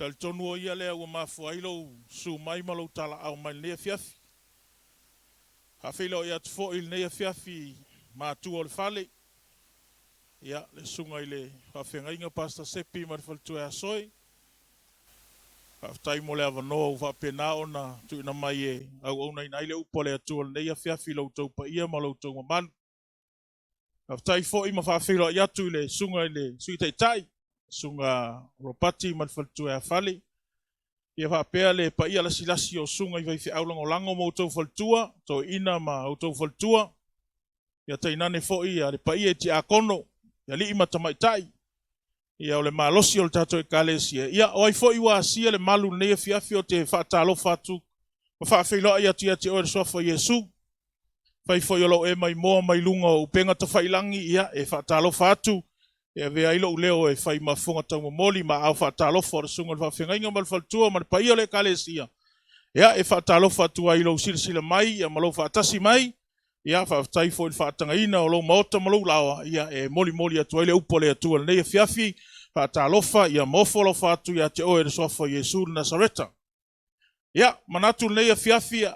Talitonu o ia lea ua mafua ai lou susu mai ma lou talaau mai i lenei afiafi. Faafeiloai atu foi i lenei afiafi i matua o le fale, ia, le susuga i le faafeagaiga Pastor Sepi ma le faletua ia Soe. Faafetai mo le avanoa ua faapena ona tuuina mai e auaunaina ai le upu a le Atua i lenei afiafi i lo outou paia ma lo outou mamalu. Faafetai foi ma faafeiloai atu i le Susuga i le Sui Taitai, Susuga Ropati ma le faletua ia Fale, ia faapea le paia lasilasi o susuga i faifeau lagolago ma outou faletua, toeaiina ma outou faletua, ia tainane foi le paia i tiakono, i alii ma tamaitai, ia o le malosi o le tatou Ekalesia. Ia o ai foi ua asia le malu i lenei afiafi, ou te faatalofa atu ma faafeiloai atu ia te oe i le Suafa o Iesu. Afai foi o lo o e maimoa mai luga o upega tafailagi, ia, e faatalofa atu, e avea ai lou leo e fai ma fofoga taumomoli ma aao faatalofa o le Susuga i le Faafeagaiga ma le Faletua ma le paia o le Ekalesia, ia, e faatalofa atu ai i lou silasila mai ia ma lou faatasi mai. Ia, faafetai foi i le faatagaina o lou maota ma lou laoa, ia, e molimoli atu ai le upu a le Atua i lenei afiafi. Faatalofa, ia, ma ofo alofa atu ia te oe i le Suafa o Iesu le Nasareta. Ia, manatu lenei afiafi,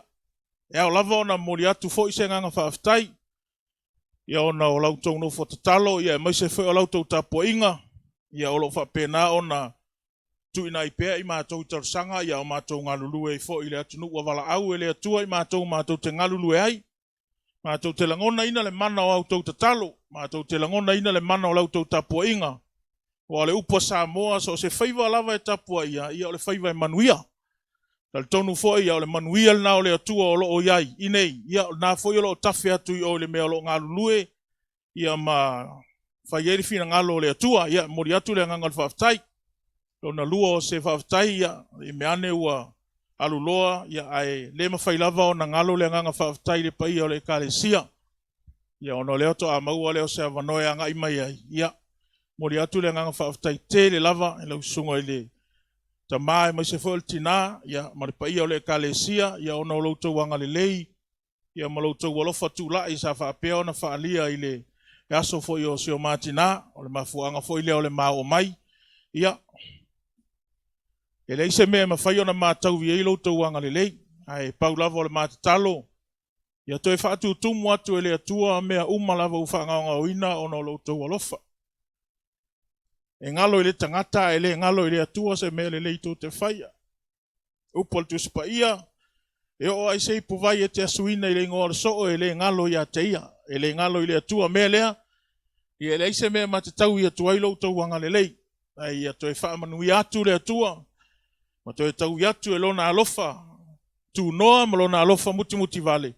e ao lava ona momoli atu foi se agaga faafetai, ia ona o la outou nofo tatalo, ia aemaise foi o la outou tapuaiga, ia o lo o faapena ona tuuina ai pea i matou i talosaga, ia o matou galulue ai foi i le atunuu ua valaau e le Atua i matou matou te galulue ai. Matou te lagonaina le mana o a outou tatalo, matou te lagonaina le mana o la outou tapuaiga, aua o le upu a Samoa, so o se faiva lava e tapuaia, ia o le faiva e manuia. Talitonu foi, ia o le manuia lena o le Atua o lo o i ai i nei, ia o lena foi o lo o tafe atu i o i le mea o lo o galulue, ia ma fai ai le finagalo o le Atua. Ia, e momoli atu le agaga o le faafetai. Lona lua o se faafetai, ia, i mea ane ua alu loa, ia, ae le mafai lava ona galo le agaga faafetai i le paia o le Ekalesia. Ia, ona o lea faatoa maua lea o se avanoa e agai mai ai, ia, momoli atu le agaga faafetai tele lava i lau susuga i le tama aemaise foi o le tina, ia, ma le paia o le Ekalesia, ia, ona o lo outou agalelei, ia ma lo outou alofa tulai sa faapea ona faaalia i le aso foi o si o ma tina, o le mafuaaga foi lea o le ma oo mai. Ia, e leai se mea e mafai ona mataui ai lo outou agalelei, ae pau lava o le ma tatalo, ia toe faatutumu atu e le Atua mea uma lava ua faagaogaoina ona o lo outou alofa. E galo i le tagata ae le galo i le Atua se mea lelei tou te faia. Upu a le Tusi Paia, E oo lava i se ipuvai e te asuina i le igoa o le soo, e le galo ia te ia, e le galo i le Atua. Mea lea, ia e leai se mea ma te taui atu ai lo outou agalelei, ae ia toe faamanuia atu le Atua ma toe taui atu e Lona alofa tunoa ma Lona alofa mutimutivale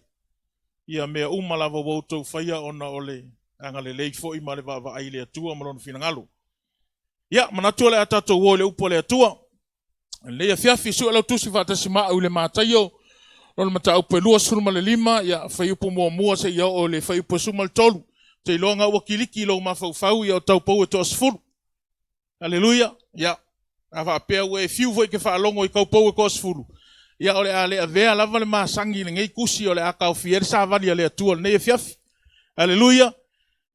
ia mea uma lava ua outou faia ona o le agalelei foi ma le vaavaai i le Atua ma Lona finagalo. Ia, manatu o le a tatou o i le upu a le Atua. Lenei afiafi, sue lau tusi faatasi ma au i le Mataio, lona mataupu e 25, ia, fuaiupu muamua seia oo i le fuaiupu e 13. Ou te iloa na ua kiliki i lou mafaufau, ia o taupou e toasefulu. Aleluia! Ia, a faapea ua e fiu foi e te faalogo i taupou e toasefulu, ia o le a le avea lava le masani i lenei tusi o le a taofia ai le savali a le Atua i lenei afiafi. Aleluia!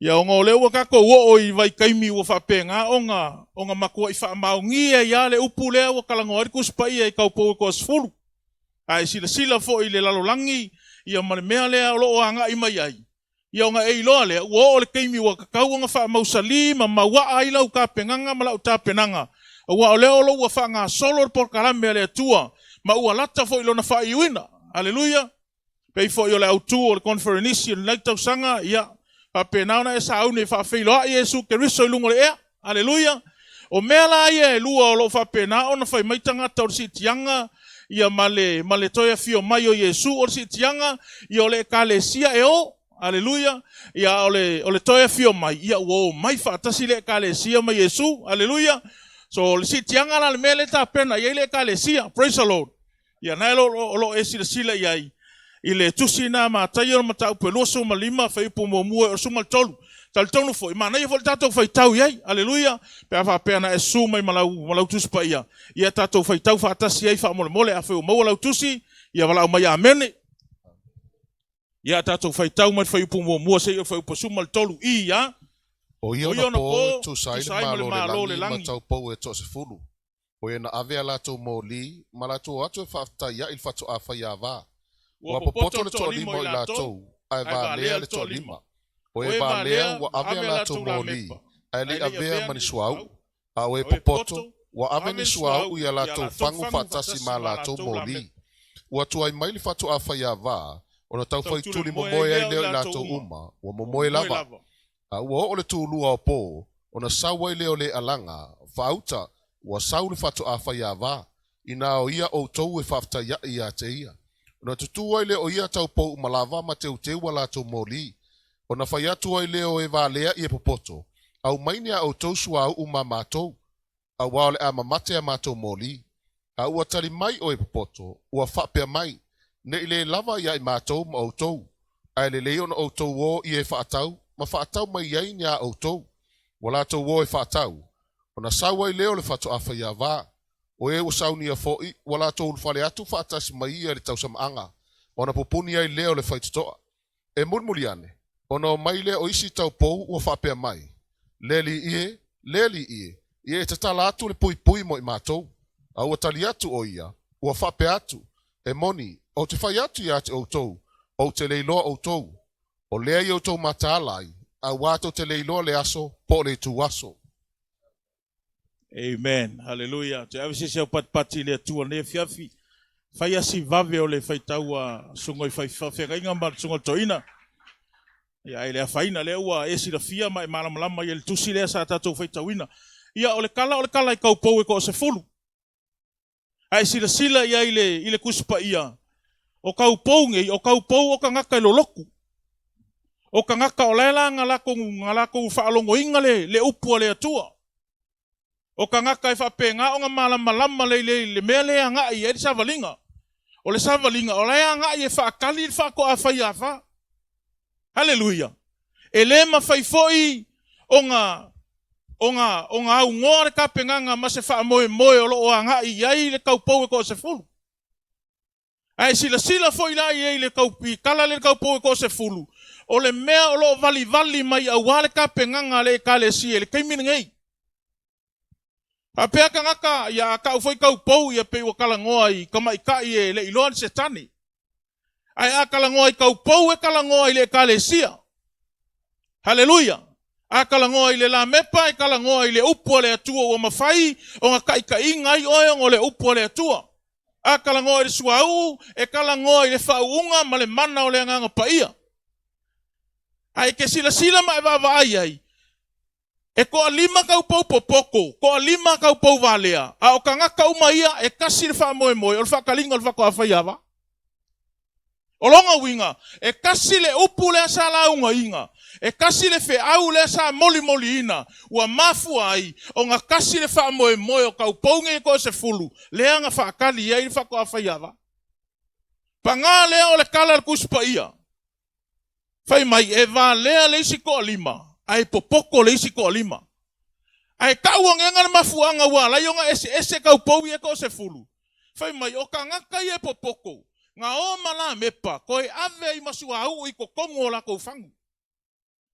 Ia ona o lea ua tatou oo i vaitaimi ua faapena ona ona matuai faamaonia ai lava le upu lea ua talanoa ai le Tusi Paia i taupou e toasefulu. A e silasila foi i le lalolagi ia ma le mea lea o lo o agai mai ai, ia ona e iloa lea ua oo i le taimi ua tatau ona faamausali ma mauaa ai lau tapenaga ma lau tapenaga, aua o lea o lo o ua faagasolo le polokalame a le Atua ma ua lata foi i lona faaiuina. Aleluia! Pei foi o le autu o le koneferenisi o lenei tausaga, ia faapena ona e sauni e faafeiloai Iesu Keriso i luga o le ea. Aleluia! O mea la ia e lua o lo o faapena ona fai mai tagata o le siitiaga ia ma le, ma le toe afio mai o Iesu o le siitiaga, ia o le Ekalesia e o. Aleluia! Ia a o le, o le toe afio mai, ia ua o mai faatasi le Ekalesia ma Iesu. Aleluia! So o le siitiaga la le mea lea e tapena i ai le Ekalesia. Praise the Lord! Ia na o lo o e silasila i ai i le tusi na Mataio le mataupu e 25 fuaiupu muamua e oo i le 13. Talitonu foi, manaia foi le tatou faitau i ai. Aleluia! Pe a faapea na e susu mai ma lau, ma lau tusi paia, ia tatou faitau faatasi ai faamolemole. Afai ua maua lau tusi, ia valaau mai Amene. Ia tatou faitau mai le fuaiupu muamua seia oo i le fuaiupu 13 i a. O ia ona po e tusa ai le Malo o le lagi ma taupou e toasefulu. O e na ave a latou moli ma latou o atu e faaftaiaʻi i le fatoʻā faiāvā. Ua popoto le toalima o i latou, ae valea le toalima. O e valea ua ave a latou moli, ae le i avea ma ni suauu. A o e popoto, ua ave ni suauu i a latou fagu faatasi ma a latou moli. Ua tuai mai le fatoʻā faiāvā, ona taufai tuli momoe ai lea o i latou uma, ua momoe lava. A ua oo le tulua o po, ona sau ai lea o le alaga, faauta, ua sau le fatoʻā faiāvā, inā o ia ʻoutou e faaftaiaʻi iā te ia. Ona tutū ai lea o ia taupou uma lava ma teuteu a latou moli. Ona fai atu ai lea o e valeaʻi e popoto, Aumai ni a ʻoutou suauu ma matou, auā o le a mamate a matou moli. A ua tali mai ʻo e popoto, ua faapea mai, Ne i lē lava iā i matou ma ʻoutou, ae lelei ona ʻoutou ō i e faatau, ma faatau mai ai ni a ʻoutou. Ua latou ō e faatau, ona sau ai lea o le fatoʻā faiāvā. O e ua saunia foʻi, ua latou ulufale atu faatasi ma ia i le tausamaaga, ona pupuni ai lea o le faitotoa. E mulimuli ane, ona o mai lea o isi taupou ua faapea mai, Le alii e, le alii e, ia e tatala atu le puipui mo i matou. A ua tali atu ʻo ia, ua faapea atu, E moni, ou te fai atu iā te ʻoutou, ou te le iloa ʻoutou. O lea i outou mataala ai, auā tou te le iloa le aso po o le ituaso. Amen. Hallelujah. Toe ave se isi au patipati i le Atua lenei afiafi. Fai asi vave o le faitau a Susuga i Faifeagaiga ma le Susuga i le Toeaina. Ia, ae le afaina, lea ua e silafia ma e malamalama i le tusi lea sa tatou faitauina. Ia, o le kala o le kala i kaupou e toasefulu. A e silasila i ai i le Tusi Paia, o kaupou nei, o kaupou o tagata e lolotu. O tagata o la e la na latou, na latou faalogoina le, le upu a le Atua. O tagata e faapena ona malamalama le, le, le mea lea e agai i ai le savaliga. O le savaliga, o la e agai e faatali le faatoa faiafa. Haleluia! E le mafai foi ona ona ona aunoa le tapenaga ma se faamoemoe o lo o agai i ai le taupou e toasefulu. A e silasila foi la i ai i le tau, i tala lea i le taupou e toasefulu, o le mea o lo o valivali mai aua le tapenaga a le Ekalesia i le taimi lenei. Faapea tagata, ia a tau foi taupou, ia pei ua talanoa i tamaitai e le i iloa le Setani. Ae a talanoa i taupou e talanoa i le Ekalesia. Haleluia! A talanoa i le lamepa e talanoa i le upu a le Atua ua mafai ona taitaiina ai oe ona o le upu a le Atua. A talanoa i le suauu e talanoa i le faauuga ma le mana o le Agaga Paia. Ae e te silasila ma e vaavaai ai, E toalima taupou popoto, toalima taupou valea, a o tagata uma ia e tasi le faamoemoe o le faataliga o le faatoa faiava. O lona uiga, e tasi le upu lea sa laugaina, e tasi le feau lea sa molimoliina, ua mafua ai ona tasi le faamoemoe o taupou nei e toasefulu lea na faatali ai le faatoa faiava. Paga lea o le tala a le Tusi Paia, Fai mai, e valea le isi toalima, ae popoto le isi toalima. Ae tau agega le mafuaaga ua ala ai ona eseese taupou ia e toasefulu. Fai mai, o tagata ia e popoto, na o ma Lamepa, toe ave ai ma suauu i totonu o latou fagu.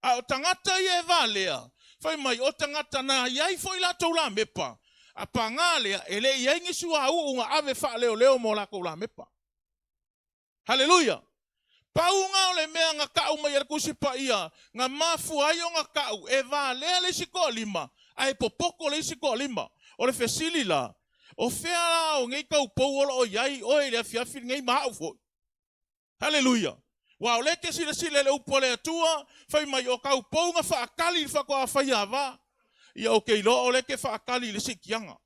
A o tagata ia e valea, fai mai, o tagata na i ai foi latou lamepa, a paga lea, e le i ai ni suauu na ave faaleoleo mo latou lamepa. Haleluia! Pau na o le mea na tau mai e le Tusi Paia, na mafua ai ona tau, e valea le isi toalima, ae popoto le isi toalima. O le fesili la, o fea la o nei taupou o lo o i ai oe i le afiafi lenei ma au foi? Haleluia! Aua o lea e te silasila i le upu a le Atua, fai mai o taupou na faatali i le faatoa faiava. Ia ou te iloa o lea e te faatali i le siitiaga.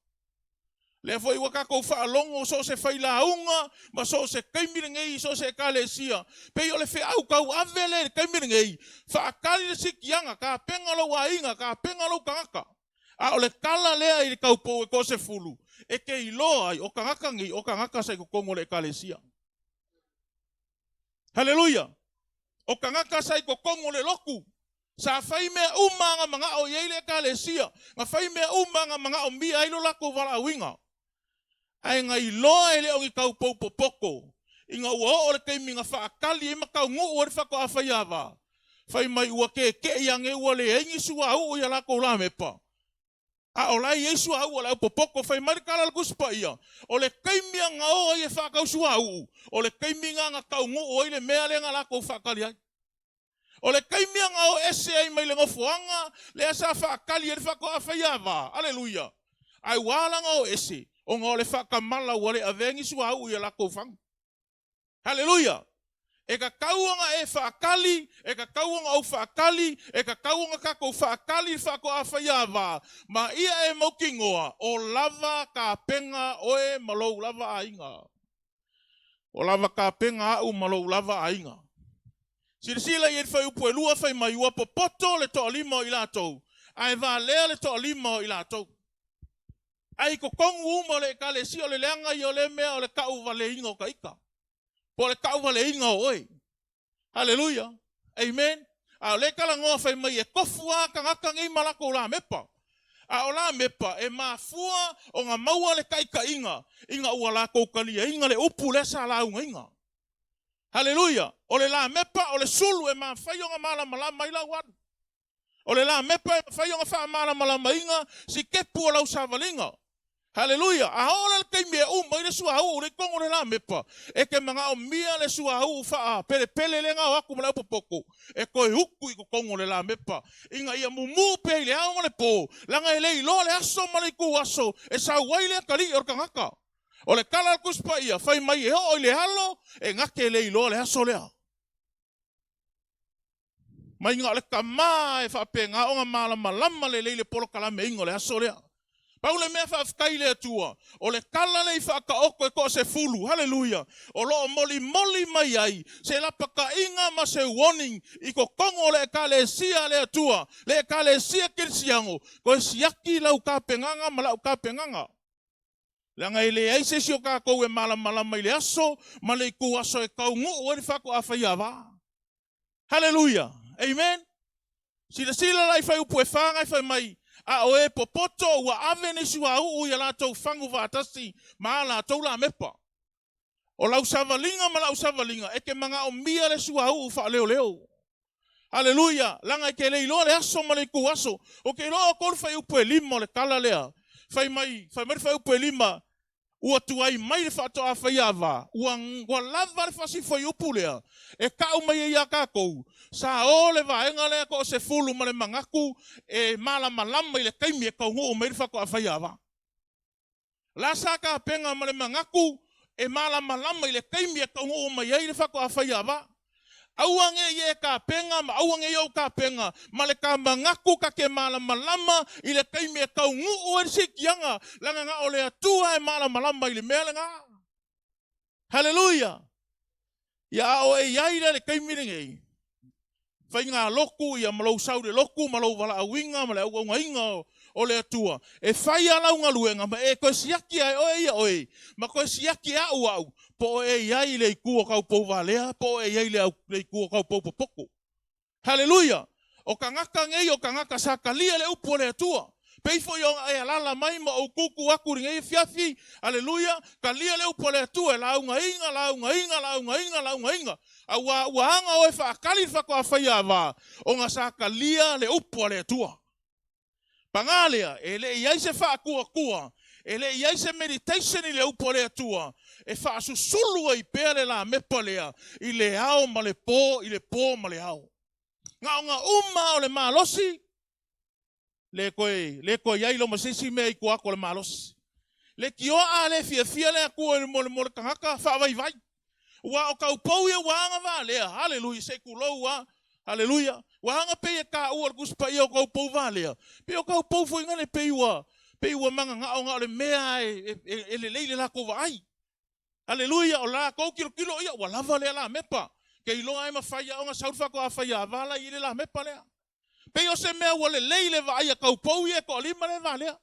Lea foi ua tatou faalogo so o se failauga ma so o se taimi lenei i so o se Ekalesia, pei o le feau tauave lea i le taimi lenei, faatali le siitiaga, tapena lou aiga, tapena lou tagata. A o le tala lea i le taupou e toasefulu, e te iloa ai o tagata nei, o tagata sa i totonu o le Ekalesia. Haleluia! O tagata sa i totonu o le lotu, sa fai mea uma na manao i ai le Ekalesia, na fai mea uma na manaomia ai lo latou valaauina. Ae na iloa e le o ni taupou popoto, ina ua oo le taimi na faatali ai ma taunuu ai le faatoa faiava, fai mai ua keke'i ane ua leai ni suauu i a latou lamepa. A o la e i ai suauu o le aupopoko, fai mai le tala a le Tusi Paia, o le taimi a na o ai e faatau suauu, o le taimi na na taunuu ai le mea lea na latou faatali ai. O le taimi a na o ese ai mai le nofoaga lea sa faatali ai le faatoa faiava, aleluia, ae ua ala ona o ese, ona o le faatamala ua le avea ni suauu i a latou fagu. Haleluia! E tatau ona e faatali, e tatau ona ou faatali, e tatau ona tatou faatali i le faatoa faiava, ma ia e mautinoa o lava tapena oe ma lou lava aiga. O lava tapena au ma lou lava aiga. Silasila i ai i le fuaiupu e 2 fai mai, Ua popoto le toalima o i latou, ae valea le toalima o i latou. Ae i totonu uma o le Ekalesia, o le leaga ia o lea mea o le tauvaleina o ta ita, po o le tauvaleina o oe. Haleluia! Amen! A o lea e talanoa fai mai e tofu lava tagata nei ma latou lamepa. A o lamepa e mafua ona maua le taitaiga ina ua latou taliaina le upu lea sa laugaina. Haleluia! O le lamepa o le sulu e mafai ona malamalama ai lau alu. O le lamepa e mafai ona faamalamalamaina sitepu o lau savaliga. Haleluia! A oo la le taimi e uma ai le suauu lea i totonu o le lamepa, e te manaomia le suauu faapelepele lea na o atu ma le aupopoto e toe utu i totonu o le lamepa ina ia mumu pea i le ao ma le po, leaga e le iloa le aso ma le ituaso e sau ai le atalii o le tagata. O le tala a le Tusi Paia, fai mai e oo i le alo, e na te le iloa le aso lea. Mai na o le tama e faapena ona malamalama lelei le polokalameina o le aso lea. Pau le mea faafetai i le Atua, o le tala lea i faataoto e toasefulu, haleluia, o lo o molimoli mai ai se lapataiga ma se warning i totonu o le Ekalesia a le Atua, le Ekalesia Kerisiano, toe siaki lau tapenaga ma lau tapenaga. Leaga e leai se isi o tatou e malamalama i le aso ma le ituaso e taunuu ai le faatoa faiava. Haleluia! Amen! Silasila la i fuaiupu e fa na e fai mai, A o e popoto ua ave ni suauu i a latou fagu faatasi ma a latou lamepa. O lau savaliga ma lau savaliga e te manaomia le suauu faaleoleo. Aleluia! Leaga e te le iloa le aso ma le ituaso. Ou te iloa outou le fuaiupu e 5 o le tala lea. Fai mai, fai mai le fuaiupu e 5, ua tuai mai le faatoa faiava, ua, ua lava le fasi fuaiupu lea e tau mai ai iā tatou, sa o le vaega lea toasefulu ma le manatu e malamalama i le taimi e taunuu mai ai le faatoa faiava. La sa tapena ma le manatu e malamalama i le taimi e taunuu mai ai le faatoa faiava. Aua ne i e tapena ma aua ne i ou tapena ma le ta manatu ta te malamalama i le taimi e taunuu ai le siitiaga, leaga na o le Atua e malamalama i le mea lena. Haleluia! Ia a o e i ai lea i le taimi lenei, faiga lotu ia ma lou sau i le lotu ma lou valaauina ma le auaunaina o le Atua, e fai a lau galuega ma e toe siaki a e oe ia oe, ma toe siaki e a'u a'u, po o e i ai i le itu o kau pou valea, po o e i ai i le itu o kau pou popoto. Haleluia! O tagata nei o tagata sa talia le upu a le Atua. Pei foi ona e alala mai ma ou tutu atu i lenei afiafi, haleluia, talia le upu a le Atua e laugaina, laugaina, laugaina, laugaina, auā ua aga oe faatali le faatoa faiava, ona sa talia le upu a le Atua. Paga lea, e le i ai se faatuatua, e le i ai se meditation i le upu a le Atua e faasusulu ai pea le lamepa lea i le ao ma le po, i le po ma le ao. Na ona uma lava o le malosi, le toe, le toe i ai loa ma se isi mea i tua atu o le malosi. Le tioa a le fiafia le Atua i le molemole tagata faavaivai. Ua o taupou ia ua agavaa haleluia, se i tulou lava, haleluia. Ua aga pei e taua le Tusi Paia o taupou valea, pei o taupou foi nale pei ua, pei ua mananao na o le mea e, e, e lelei le latou vaai. Haleluia, o latou tilotilo ia, ua lava lea lamepa. Ke iloa e mafai lava ona sau le faatoa faiava la i le lamepa lea. Pei o se mea ua lelei le vaai a taupou ia e toalima lea e valea.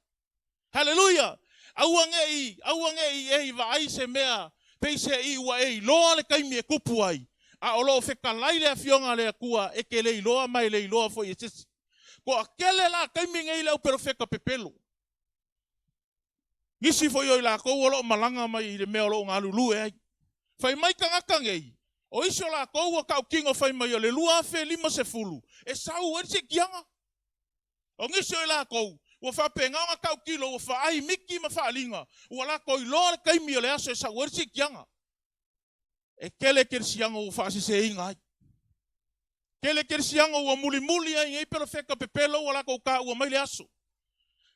Haleluia! Aua ne i, aua ne i e i vaai se mea peiseai ua e iloa le taimi e tupu ai, a o lo o fetalai le Afioga a le Atua e te le iloa ma e le iloa foi e sesi. Toatele la taimi nei le au perofeta pepelo. Nisi foi o i lakou o lo o malaga mai i le mea o lo o galulue ai. Fai mai tagata nei, o isi o lakou ua tautino fai mai o le 2050 e sau ai le siitiaga. O nisi o i lakou, Ua faapena ona tautilo ua faai miti ma faaliga, ua latou iloa le taimi o le aso e sau ai le siitiaga. E tele kerisiano ua faaseseina ai. Tele kerisiano ua mulimuli ai nei perofeta pepelo ua latou taua mai le aso.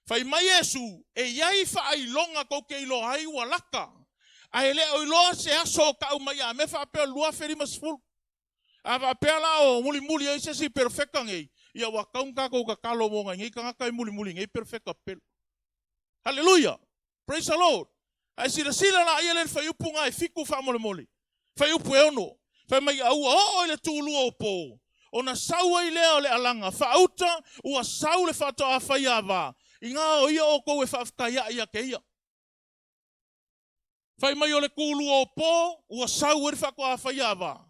Fai mai Iesu, e i ai faailoga tou te iloa ai ua lata, ae le o iloa se aso o tau mai a mea faapea o le 2050. A faapea la o mulimuli ai se isi perofeta nei, ia ua tatau ona tatou tatalo mo nai nei tagata e mulimuli nei perofeta pepelo. Haleluia! Praise the Lord! Ae silasila laia lea i le fuaiupu na e 7 faamolemole. Fuaiupu e 6. Fai mai, a ua oo i le tulua o po, ona sau ai lea o le alaga faauta, ua sau le faatoa faiava, ina o ia outou e faafetaiai ia te ia. Fai mai o le tulua o po, ua sau ai le faatoa faiava.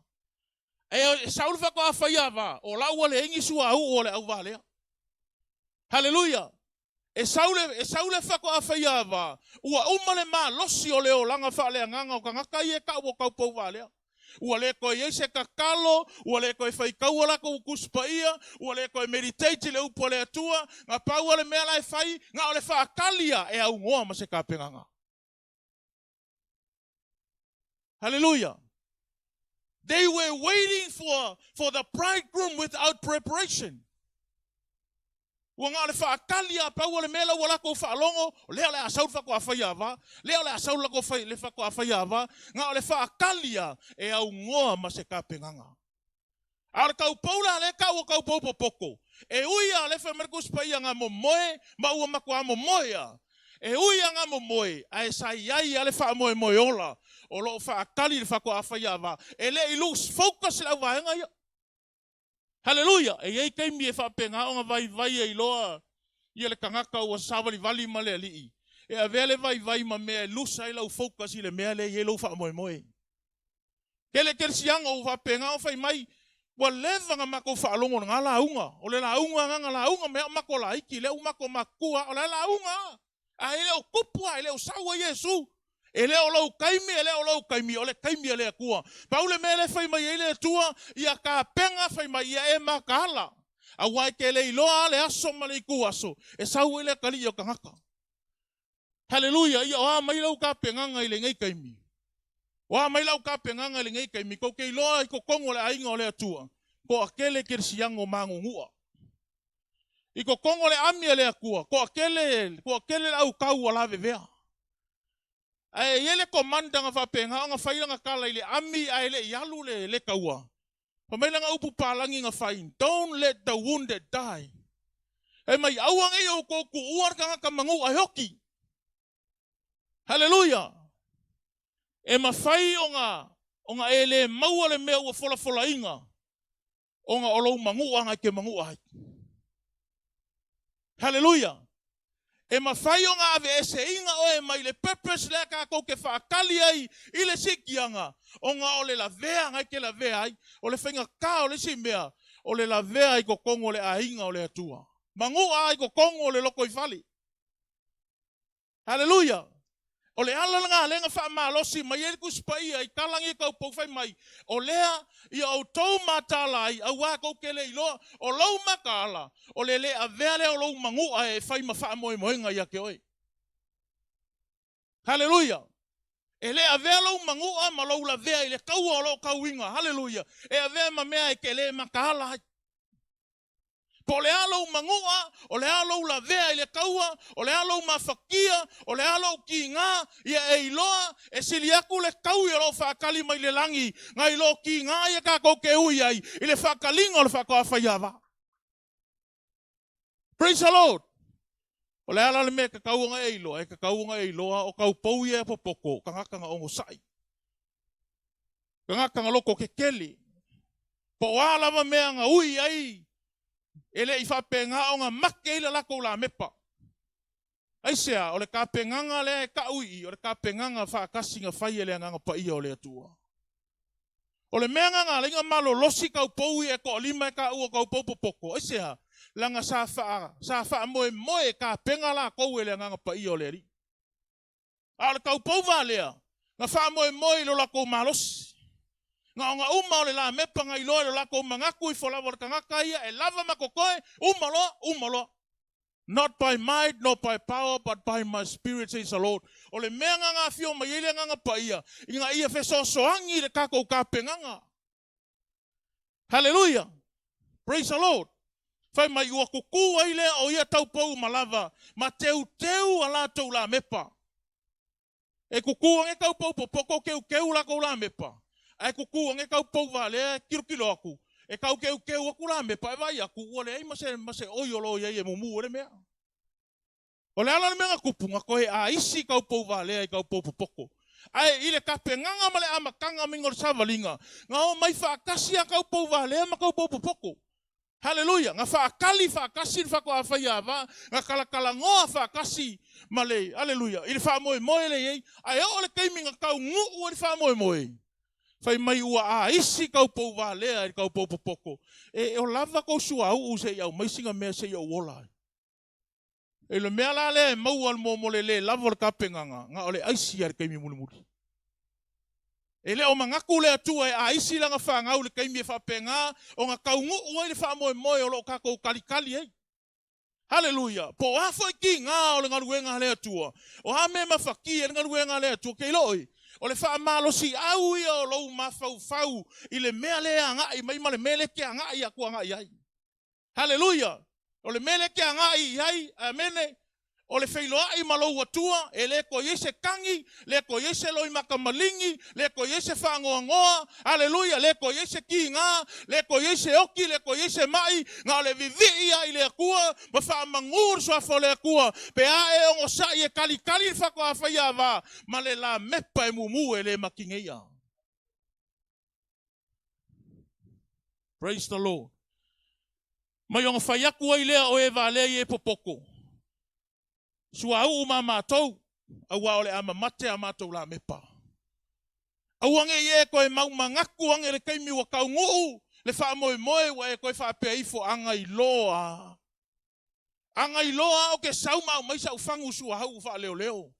E sau le faatoa faiava, o la ua leai ni suauu o le auvalea. Haleluia! E sau le, e sau le faatoa faiava, ua uma le malosi o le olaga faaleagaga o tagata ia e tau o taupou valea. Ua le toe i ai se tatalo, ua le toe faitaua latou Tusi Paia, ua le toe meditate i le Upu a le Atua, na pau lava le mea la e fai, na o le faatali lava e aunoa ma se tapenaga. Hallelujah. They were waiting for the bridegroom without preparation. Ua na o le faatali a pau o le mea la ua latou faalogo, o lea o le a sau le faatoa faiava, lea o le a sau le latou fai, le faatoa faiava, na o le faatali a e aunoa ma se tapenaga. A o le taupou la lea e tau o taupou popoto, e ui lava o lea e fai mai le Tusi Paia na momoe ma ua matua momoe lava. E ui lava na momoe, ae sa i ai lava le faamoemoe ola o lo o faatali i le faatoa faiava. E le i lose focus le auvaega ia. Haleluia! E i ai taimi e faapena ona vaivai ai loa ia le tagata ua savalivali ma le Alii, e avea le vaivai ma mea e lose ai lau focus i le mea lea e i ai lou faamoemoe. Tele kerisiano ua faapena ona fai mai, ua leva ona matou faalogo i lena lauga, o le lauga lena na lauga mai ai a o matou laiti, lea ua matou matutua a o la e lauga lava. Ae le o tupu lava, e le o sau ai Iesu. E le o lou taimi, e le o lou taimi, o le taimi a le Atua. Pau le mea lea e fai mai ai le Atua, ia tapena, fai mai, ia e mataala, aua e te le iloa lava le aso ma le ituaso e sau ai le atalii o tagata. Haleluia! Ia o a mai lau tapenaga i lenei taimi? O a mai lau tapenaga i lenei taimi? Tou te iloa i totonu o le aiga o le Atua, toatele kerisiano magunu'a. I totonu o le ami a le Atua, toatele, toatele le autau ua lavevea. Ae i ai le commander na faapena ona fai lana tala i le ami ae le i alu le, le taua. Fai mai lana upu palagi na fai, Don't let the wounded die. Fai mai, aua ne i outou tuua le tagata manu'a e oti. Haleluia! E mafai ona, ona e le maua le mea ua folafolaina ona o lou manu'a e te manu'a ai. Haleluia! E mafai ona aveeseina oe mai le purpose lea tatou te faatali ai i le siitiaga, ona o le lavea na e te lavea ai. O le faigata o le isi mea, o le lavea i totonu o le aiga o le Atua. Manu'a i totonu o le lotoifale. Haleluia! O le ala lena lea na faamalosi mai ai le Tusi Paia i tala nei taupou fai mai, o lea ia outou mataala ai, auā tou te le iloa, o lou mataala, o le le avea lea o lou manu'a e fai ma faamoemoega ia te oe. Haleluia! E le avea lou manu'a ma lou lavea i le taua o lo o tauiga, haleluia, e avea ma mea e te le mataala ai. Po o le a lou manu'a, o le a lou lavea i le taua, o le a lou mafatia, o le a lou kigā, ia e iloa e sili atu le taui o lo o faatali mai le lagi nai lo kigā ia tatou te ui ai i le faataliga o le faatoa faiava. Praise the Lord! O le a la le mea e tatau ona e iloa? E tatau ona e iloa o taupou ia e popoto, o tagata na onosai. Tagata na loto tetele. Po o a lava mea na ui ai, e le i faapena ona make ai le latou lamepa. Aisea? O le tapenaga lea e tau i i, o le tapenaga faatasi na fai e le Agaga Paia o le Atua. O le mea na na ala ai ona malolosi taupou ia e toalima e taua o taupou popoto, aisea? Leaga sa faa, sa faamoemoe e tapena latou e le Agaga Paia o le Alii. A o le taupou valea, na faamoemoe i lo latou malosi. Na ona uma o le lamepa na iloa i lo latou manatu ifo lava o le tagata ia e lava ma totoe, uma loa, uma loa. Not by might nor by power but by my spirit says the Lord. O le mea nga nga afio mai ai le Agaga Paia ina ia fesoasoani i le tatou tapenaga. Hallelujah! Praise the Lord! Fai mai ua kuku ai lea o ia taupou uma lava ma teuteu a latou lamepa. E kuku ane taupou popoto keukeu latou lamepa, ae kuku ane taupou valea e kilokilo aku, e tau keukeu aku lamepa e vaai aku ua leai ma se ma se oi o lo o i ai e mumu ai le mea. O le ala o le mea na tupu, na toe aisi taupou valea i taupou popoto. Ae i le tapenaga ma le amataga maiga o le savaliga, na omai faatasi a taupou valea ma taupou popoto. Haleluia! Na faatali faatasi le faatoa faiava, na talatalanoa faatasi ma le, haleluia, i le faamoemoe lea e i ai. Ae oo le taimi na taunuu ai le faamoemoe, fai mai ua aisi taupou valea i le taupou popoto. E, o lava tou suauu se i aumai sina mea se i ou ola ai. I le mea la lea e maua mo le le lava o le tapenaga, na o le aisi lava i le taimi mulimuli. E le o manatu le Atua e aisi lana fanau i le taimi e faapena ona taunuu ai le faamoemoe o lo o tatou talitali ai. Haleluia! Po o a foi tiga o le galuega a le Atua, o a mea e mafatia ai le galuega a le Atua, keiloi, o le faamalosiau ia o lou mafaufau i le mea lea e agai mai ma le mea lea e te agai atu agai ai. Haleluia! O le mea lea e te agai i ai, amene, o le feiloai ma lou Atua, e le toe i ai se tagi, le toe i ai se loimata maligi, le toe i ai se faanoanoa, haleluia, le toe i ai se tiga, le toe i ai se oti, le toe i ai se mai, na o le vivii lava i le Atua ma faamanu le Suafa o le Atua, pe a e onosai e talitali le faatoa faiava ma le lamepa e mumu e le makineia. Praise the Lord. Mai ona fai atu ai lea o e valea i e popoto, suauu ma matou, auā o le a mamate a matou lamepa. Aua ne i e toe maumanatu ane le taimi ua taunuu le faamoemoe ua e toe faapea ifo, Agailoa. Agailoa au ke sau ma aumai sa'u fagu suauu faaleoleo.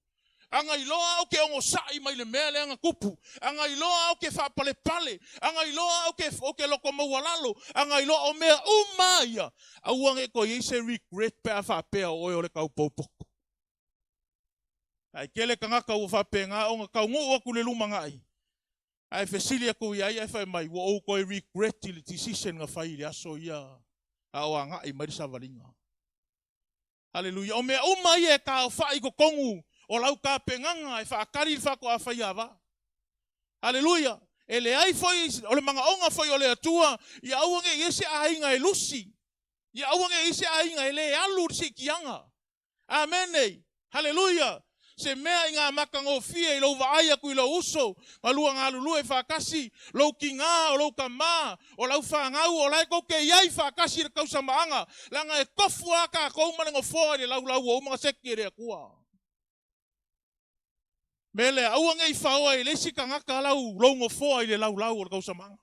Agailoa au ke onosai mai le mea lea na tupu. Agailoa au ke faapalepale. Agailoa au ke ou te loto maualalo. Agailoa o mea uma ia. Aua ne i toe i ai se regret pe a faapea o oe o le taupou poto. Ae tele tagata ua faapena ona taunuu atu i le lumanai, ae fesili atu ia ia ae fai mai, ua ou toe regret i le decision na fai i le aso ia a o agai mai le savaliga. Haleluia. O mea uma ia e taaofai i totonu o lau tapenaga e faatali le faatoa faiava. Haleluia. E leai foi, o le manaoga foi o le Atua, ia aua ne i i ai se aiga e lusi, ia aua ne i i ai se aiga e le alu i le siitiaga. Amene! Haleluia! Se mea i ngā matagofie i lou vaai atu i lou uso, nga lua galulue faatasi, lou tigā, o lou tamā, o lau fanau, o la e tou te i ai faatasi i le tausamaaga, leaga e tofu lava tatou ma le nofoa i le laulau ua uma ona seki e le Atua. Mea lea, aua ne i faoa i le isi tagata lau lou nofoa i le laulau o le tausamaaga.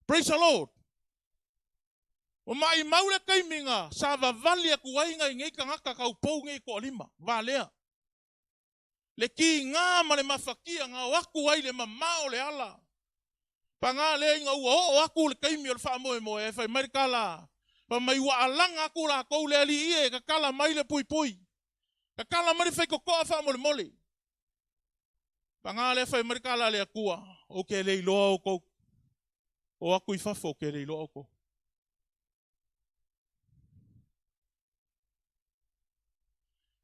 Praise the Lord! Ua maimau le taimi na savavali atu ai nai nei tagata taupou nei e toalima, valea. Le kiga ma le mafatia na o atu ai le mamao o le ala. Paga lea ina ua oo atu le taimi o le faamoemoe ae fai mai le tala, fai mai ua alaga atu latou le alii e tatala mai le puipui. Tatala mai le faitotoa faamolemole. Paga lea fai mai le tala a le Atua, Ou te le iloa outou. O atu i fafo, ou te le iloa outou.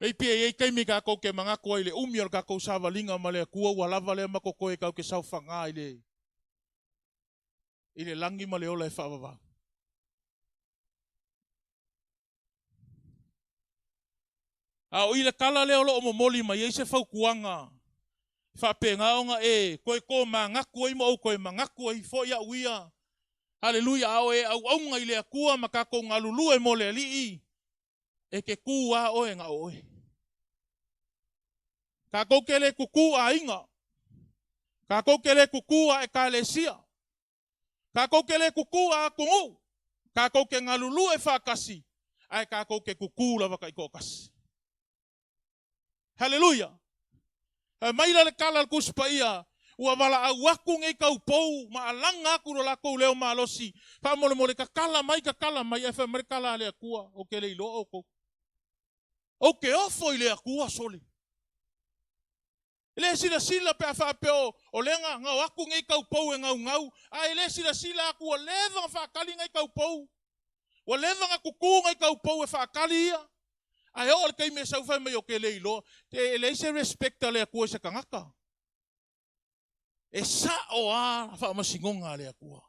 Maybe e i ai taimi tatou te manatu ai i le umi o le tatou savaliga ma le Atua ua lava lea ma totoe tatou te saofaga i le i le lagi ma le ola e faavavau. A o i le tala lea o lo o momoli mai ai se fautuaga e faapena ona e toe tomanatu ai ma ou toe manatu ai foi au ia, Haleluia, a o e auauna i le Atua ma tatou galulue mo le Alii, e te tu lava oe na o oe. Tatou te le tutu aiga, tatou te le tutu a Ekalesia, Tatou te le kuku a atunuu, tatou te galulue faatasi, ae tatou te kuku lava taitoatasi. Haleluia! Fai mai la le tala a le Tusi Paia, ua valaau atu nei taupou ma alaga atu lo latou leo malosi, faamolemole tatala mai, tatala mai, ae fai mai le tala a le Atua, ou te le iloa outou. Ou te ofo i le Atua sole. E le silasila pe a faapea o, o lea na, na o atu nei taupou e naunau, ae le silasila atu ua leva ona faatali nei taupou. Ua leva ona tutu nei taupou e faatali ia. Ae oo i le taimi e sau fai mai ou te le iloa. E leai se respect a le Atua i se tagata. E sa'o a faamasinoga a le Atua.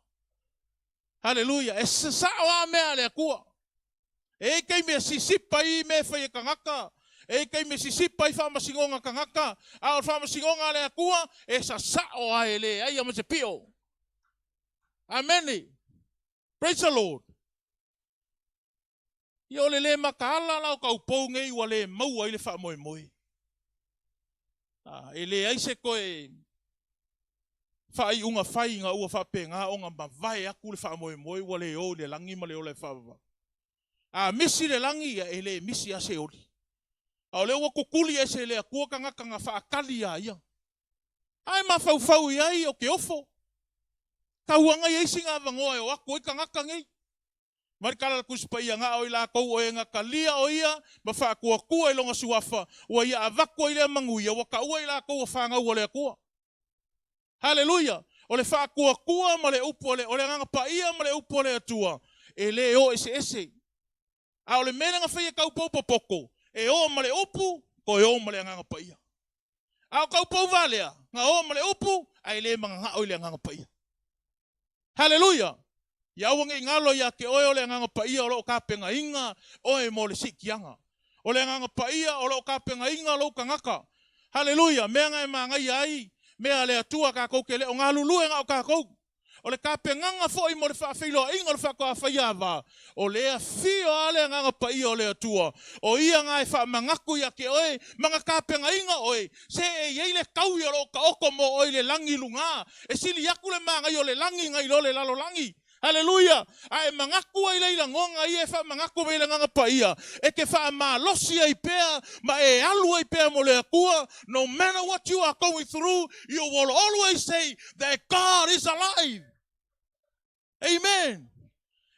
Haleluia! E sa'o a mea a le Atua. E i ai taimi e sisipa ai mea e fai e tagata, e i ai taimi e sisipa ai faamasinoga a tagata, a o le faamasinoga a le Atua, e sasa'o a e leai a ma se pio. Amene! Praise the Lord! Ia o le le mataala la o taupou nei ua le maua ai le faamoemoe. E leai se toe faaiuga fai ina ua faapena ona mavae atu le faamoemoe ua le o i le lagi ma le ola e faavavau. A misi le lagi, ia e le misi lava se oli. A o lea ua tutuli ese e le Atua tagata na faatali iā ia. A e mafaufau i ai o ke ofo. Tauaga i ai sina avanoa e o atu ai tagata nei. Mai le tala a le Tusi Paia, Na o i latou o e na talia o ia ma faatuatua i lona suafa, ua ia avatu ai lea manuia, ua taua i latou o fanau a le Atua. Haleluia! O le faatuatua ma le upu a le, o le Agaga Paia ma le upu a le Atua, e le o eseese. A o le mea lea na fai e taupou popoto, e o ma le upu, toe o ma le Agaga Paia. A o taupou valea, na o ma le upu, ae le mananao i le Agaga Paia. Haleluia! Ia aua ne i galo ia te oe o le Agaga Paia o lo o tapenaina oe mo le siitiaga. O le Agaga Paia o lo o tapenaina lou tagata. Haleluia! Mea na e manaia ai mea a le Atua tatou te le o galulue na o tatou. O le tapenaga foi mo le faafeiloaiga o le faatoa faia ava, o lea afio lava le Agaga Paia o le Atua, o Ia na e faamanatu ia te oe ma na tapenaina oe, se e i ai le taui o lo o taoto mo oe i le lagi i luga, E sili atu le manaia o le lagi nai lo le lalolagi. Haleluia! A e manatu ai lea i lagona ia e faamanatu mai ai le Agaga Paia, e te faamalosi ai pea ma e alu ai pea mo le Atua, no matter what you are going through, you will always say that God is alive. Amen!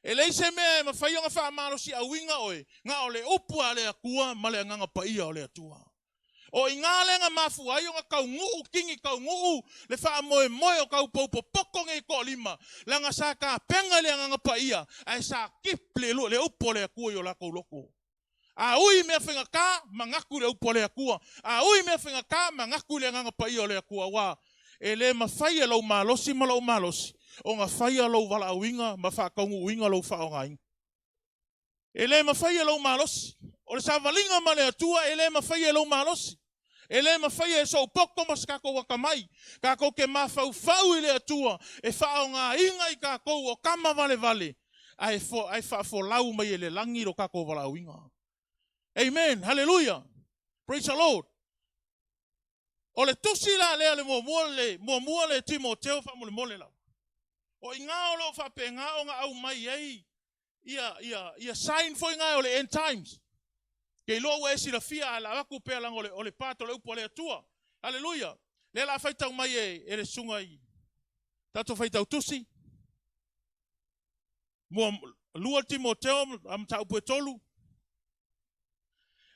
E leai se mea e mafai ona faamalosiauina oe, na o le upu a le Atua ma le Agaga Paia o le Atua. O i gā lea na mafua ai ona taunuu, kini taunuu, le faamoemoe o taupou popoto nei toalima, leaga sa tapena i le Agaga Paia, ae sa keep le, le upu a le Atua i o latou loto. A ui i mea faigata, manatu i le upu a le Atua. A ui i mea faigata, manatu i le Agaga Paia o le Atua, aua e le mafai e lou malosi ma lou malosi ona faia lou valaauina ma faataunuuina lou faaaogaina. E le mafai e lou malosi. O le savaliga ma le Atua e le mafai e lou malosi. E le mafai e sou poto ma se tatou atamai. Tatou te mafaufau i le Atua e faaaogaina i tatou o tama valevale ae, ae faafolau mai e le lagi lo tatou valaauina. Amen. Hallelujah. Praise the Lord. O le tusi la lea le muamua le muamua le Timoteo faamolemole lava. O i ngā o lo o faapena ona aumai ai ia, ia, ia sign foi ngā o le end times. Ke iloa ua e silafia ae la avatu pea leaga o le, o le part o le upu a le Atua. Haleluia. Lea la faitau mai e, e le susuga i tatou faitau tusi. Mua, lua Timoteo a mataupu e tolu.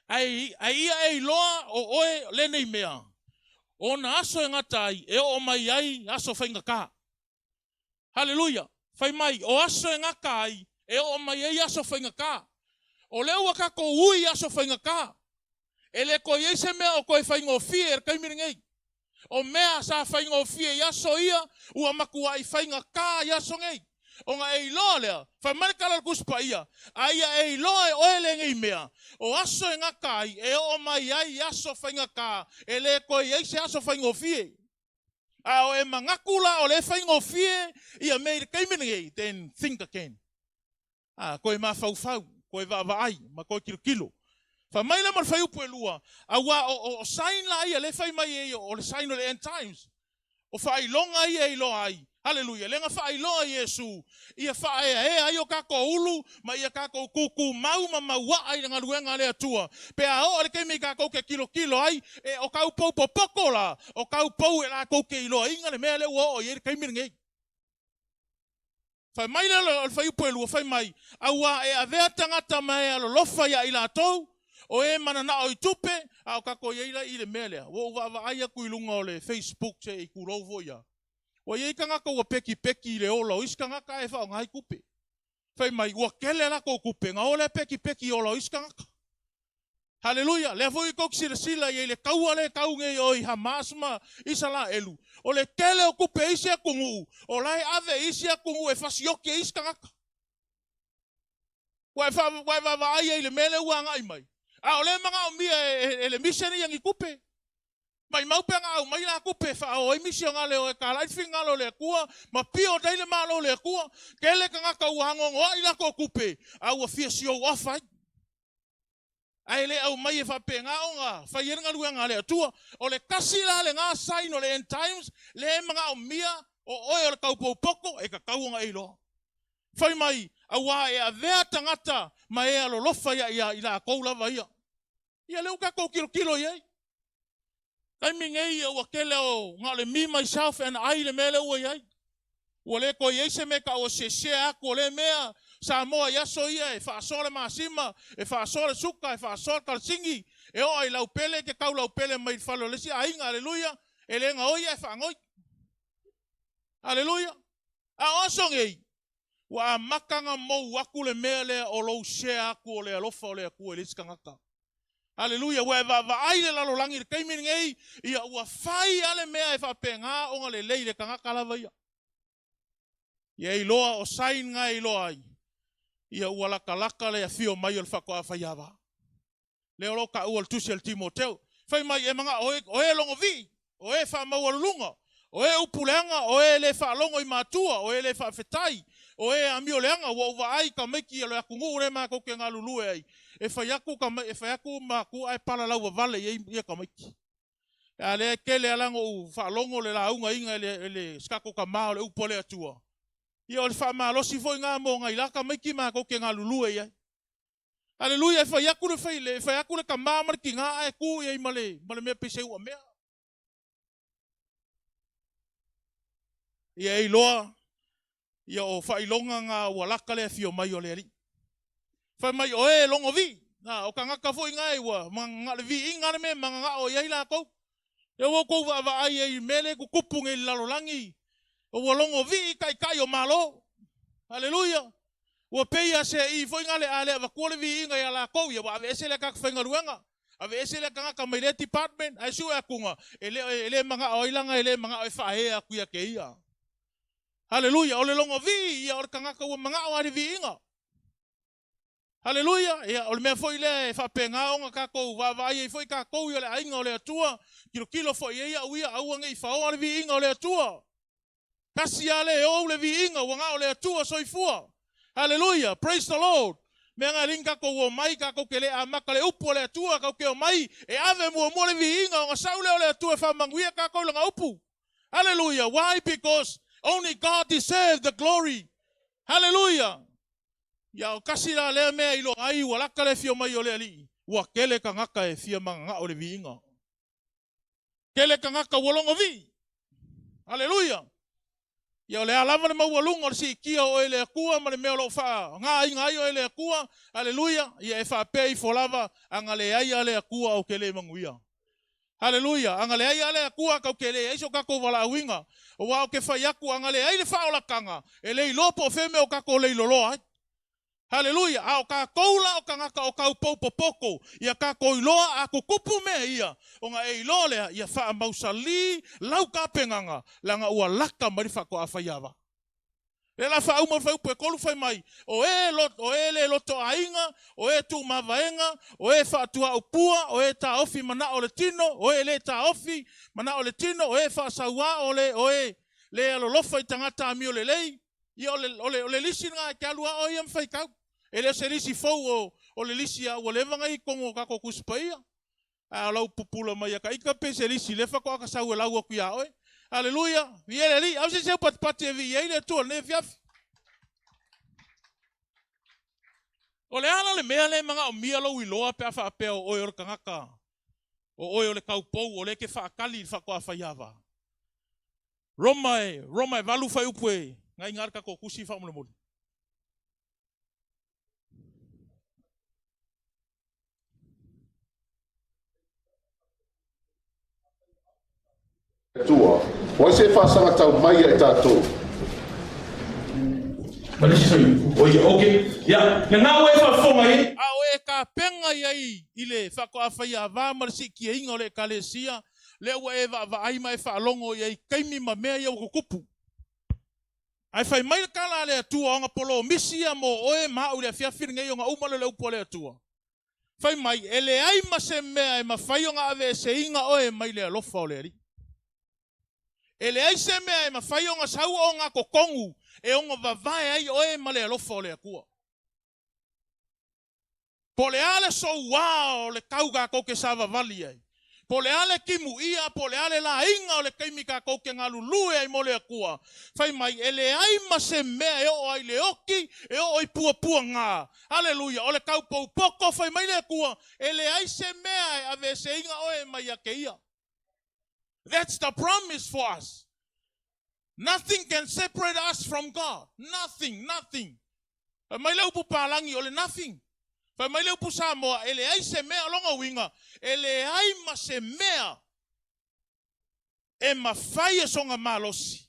Ai, ai ia e iloa o oe lenei mea, o ona aso e gata ai, e oo mai ai aso faigata. Haleluia! Fai mai, o aso e gata ai, e oo mai ai aso faigata. O lea ua tatou ui i aso faigata. E le toe i ai se mea o toe faigofie i le taimi lenei. O mea sa faigofie i aso ia, ua matuai faigata i aso nei. Ona e iloa lea, fai mai le tala o le Tusi Paia, a ia e iloa e oe lenei mea, o aso e gata ai, e oo mai ai aso faigata, e le toe i ai se aso faigofie. A o e manatu la o lea e faigofie ia mea i le taimi lenei, then think again. A, toe mafaufau, toe vaavaai, ma toe tilotilo. Fai mai lea ma le fuaiupu e lua, aua o, o, o sign la ia lea e fai mai ai o le sign o le end times. O faailoga ia e iloa ai. Haleluia. Lea na faailoa Iesu ia faaeaea ai o tatou ulu ma ia tatou tutumau ma mauaa i le galuega a le Atua. Pe a oo i le taimi tatou te tilotilo ai, e o taupou popoto la, o taupou e latou te iloaina le mea lea ua oo i ai le taimi lenei. Fai mai lea o le fuaiupu e lua, fai mai, aua e avea tagata ma e alolofa iā i latou, O e mananao i tupe, a o kakou i ai la i le mea lea, ua ou vaavaai atu i luga o le Facebook se i tulou foi ia. Ua i ai tagata ua pekipeki i le ola o isi tagata ae faaaoga ai tupe. Fai mai, ua tele a latou tupe, ona o lea pekipeki i ola o isi tagata. Haleluia! Lea foi tou te silasila i ai i le taua lea e tau nei o i Hamas ma Isalaelu, o le tele o tupe a isi atunuu, o la e ave i isi atunuu e fasioti ai isi tagata. Ua e, ua e vaavaai ai i le mea lea ua agai mai. A o lea e manaomia e, e, e le mission ia ni tupe. Maimau pe ana aumai la tupe e faaoo ai misionale o e talai le finagalo o le Atua ma build ai le Malo o le Atua. Tele tagata ua anoanoai latou tupe a ua fia show off ai. Ae le aumai e faapena ona fai ai le galuega a le Atua. O le tasi la lena sign o le end times lea e manaomia o oe o le taupoupoto e tatau ona e iloa. Fai mai, auā e avea tagata ma e alolofa ia i latou lava ia. Ia lea ua tatou tilotilo i ai. Taimi nei ia ua tele o na o le me myself and I le mea lea ua i ai. Ua le toe i ai se mea e tau o se share atu o lea mea. Samoa i aso ia e faasoa le masima, e faasoa le suka, e faasoa le kalasigi, e oo i laupele, e te tau laupele mai le fale o le isi aiga, aleluia, e le gaoi ae faanoi. Aleluia. A o aso nei, ua amata ona mou atu le mea lea o lou share atu o le alofa o le Atua i le isi tagata. Aleluia, ua e vaavaai i le lalolagi i le taimi lenei, ia ua fai lava le mea e faapena ona lelei i le tagata lava ia. Ia iloa o sign na e iloa ai, ia ua latalata le afio mai o le faatoa faiava. Lea o lo o taua i le tusi a le Timoteo. Fai mai, e manao o e, o e logovii, o e faamaualuluga, o e upu leaga, o e le faalogo i matua, o e le faafetai, o e amio leaga. Ua ou vaai i tamaiti o le atunuu lea matou te galulue ai, e fai atu tama, e fai atu matua ae palalauvavale i ai ia tamaiti. A lea e tele lava la ona ou faalogo le lauga iga e le, e le, si tatou tama o le upu a le Atua. Ia o le faamalosi foi lena mo nai la tamaiti matou te galulue i ai. Aleluia, e fai atu le fai, e fai atu le tama ma le tina ae tu i ai ma le, ma le mea pei se uamea. Ia e iloa, ia o faailoga na ua laka le afio mai o le Alii. Fai mai, o e logo vii, na, o tagata foi na e ua na o le viiga le mea mananao i ai latou. Lea ua outou vaavaai ai i mea lea e tutupu nei i le lalolagi, ua logo vii taitai o Malo. Aleluia! Ua pei lava se i foi na le a le avatua le viiga ia latou, ia ua aveese lea tagata faigaluega, aveese lea tagata mai lea department, ae sue atuga, e le, e le manao ai laga e le manao e faaea atu ia te ia. Aleluia! O le logo vii ia o le tagata ua manao lava i le viiga. Aleluia! Ia, o le mea foi lea e faapena ona tatou vaavaai ai foi tatou ia le aiga o le Atua, tilotilo foi i ai au ia, aua ne i faoa le viiga o le Atua. Tasi lava le ou le viiga, ua na o le Atua soifua. Aleluia! Praise the Lord! Mea na e tatou omai, tatou te le amata le upu a le Atua, tatou te omai e ave muamua le viiga ona sau lea o le Atua e faamanuia tatou i lana upu. Hallelujah. Why? Because only God deserves the glory. Hallelujah. Ia o tasi la lea mea i iloa ai ua lata le afio mai o le Alii, ua tele tagata e fia mananao i le viiga. Tele tagata ua logo vii. Aleluia! Ia o le a lava le maualuga o le siitia o oe e le Atua ma le mea o lo o faagaina ai oe e le Atua, aleluia, ia e faapea ifo lava, ana leai lava le Atua ou te le manuia. Aleluia! Ana leai lava le Atua tatou te leai so tatou valaauina. Aua ou te fai atu, ana leai le faaolataga, e le iloa po o fea mea o tatou leiloloa ai. Haleluia! A o tatou la o tagata o taupou popoto, ia tatou iloa a tutupu mea ia, ona e iloa lea, ia faamausalī lau tapenaga, leaga ua lata mai le faatoa faiava. Lea la faauma le fuaiupu e 3 fai mai, o e, o e le lotoaiga, o e tuumavaega, o e faatuaupua, o e taofi manao o le tino, o e le taofi manao o le tino, o e faasauā, o le, o e le alolofa i tagata amio lelei. Ia o le, o le, o le lisi lena e te alu lava oe ia ma faitau. E le o se lisi fou o, o le lisi a ua leva ona i totonu o tatou Tusi Paia. A o lau pupula mai ia ta ita pei se lisi lea faatoa ta sau e lau atu iā oe. Aleluia! Viia le Alii! Au se isi au patipati e viia ai le Atua i lenei afiafi. O le a la le mea lea e manaomia lou iloa pe a faapea o oe o le tagata, o oe o le taupou, o lea e te faatali i le faatoa faiava? Roma e, Roma e 8 fuaiupu e gaiga le tatou tusi faamolemole. Atua, o ai se e faasaga tau mai ia i tatou? Ma le isi sui, o ia, ok. Ia, lena ua e faafofoga i ai. A o e tapena i ai i le faatoa faiava ma le siitiaina o le Ekalesia, lea ua e vaavaai ma e faalogo i ai i taimi ma mea ia ua tutupu. Ae fai mai le tala a le Atua o ana polomisi ia mo oe ma au i le afiafi lenei ona uma lea o le upu a le Atua. Fai mai, e leai ma se mea e mafai ona aveeseina oe mai le alofa o le Alii. E leai se mea e mafai ona sau ogatotonu e ono vavae ai oe ma le alofa o le Atua. Po o le a le soua o le tau tatou te savavali ai, po o le a le timuia, po o le a le laina o le taimi tatou te galulue ai mo le Atua, fai mai, e leai ma se mea e oo ai i le oti, e oo i puapuaga. Aleluia! O le tau poupoto, fai mai le Atua, e leai se mea e aveeseina oe mai ia te Ia. That's the promise for us. Nothing can separate us from God. Nothing, nothing. Fai mai le upu palagi o le nothing. Fai mai le upu Samoa, e leai se mea, o lona uiga, e leai ma se mea e mafai e sona malosi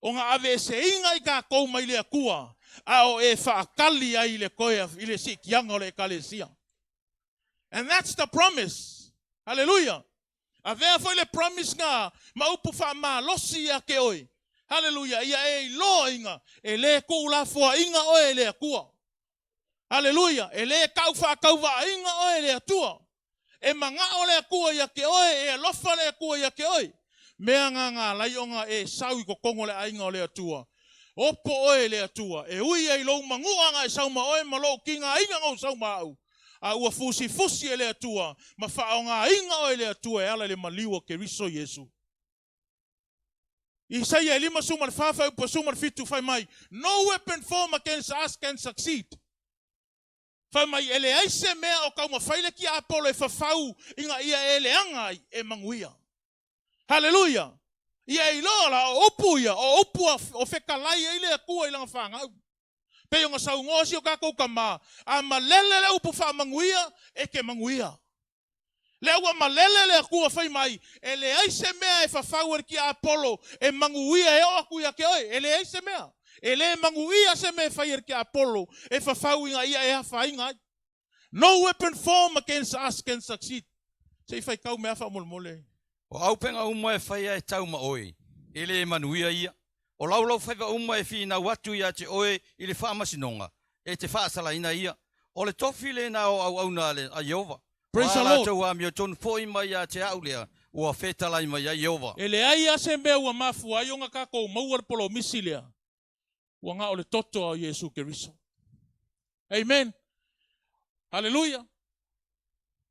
ona aveeseina i tatou mai le Atua, a o e faatali ai i le toe i le siitiaga o le Ekalesia. And that's the promise. Hallelujah. Avea foi le promise na ma upu faamalosi ia te oe. Hallelujah. Ia e iloaina e le tuulafoaiina oe e le Atua. Hallelujah. E le tau faatauvaaina oe e le Atua. E manao le Atua ia te oe, e alofa le Atua ia te oe. Mea na na alai ona e sau i totonu o le aiga o le Atua. Opo oe e le Atua, e ui ai lou manu'a na e sau ma oe ma lou tigaina na ou sau ma au, a ua fusifusi e le Atua ma faaogaina oe e le Atua e ala i le maliu o Keriso Iesu. Isaia e 54 fuaiupu e 17 fai mai, No weapon formed against us can succeed. Fai mai, e leai se mea o taumafai le tiapolo e fafau ina ia e leaga ai, e manuia. Haleluia! Ia e iloa la, o upu ia, o upu o fetalai ai le Atua i lana fanau. Pei ona saunoa si o tatou tama, a malele le upu faamanuia, e te manuia. Lea ua malele le Atua fai mai, e leai se mea e fafau e le tiapolo e manuia e oo atu ia te oe. E leai se mea. E le manuia se mea e fai e le tiapolo e fafau ina ia e afaina ai. No weapon formed against us can succeed. Se i faitau mea faamolemole. O auupega uma e faia e tau ma oe, e le manuia ia. O laulaufaiva uma e finau atu ia te oe i le faamasinoga, e te faasalaina ia. O le tofi lena o auauna a le a Ieova. Praise O a the Lord. latou amiotonu foi mai ia te au lea ua fetalai mai ai Ieova. E leai lava se mea ua mafua ai ona tatou maua le polomisi lea, ua na o le toto a Iesu Keriso. Amen. Hallelujah.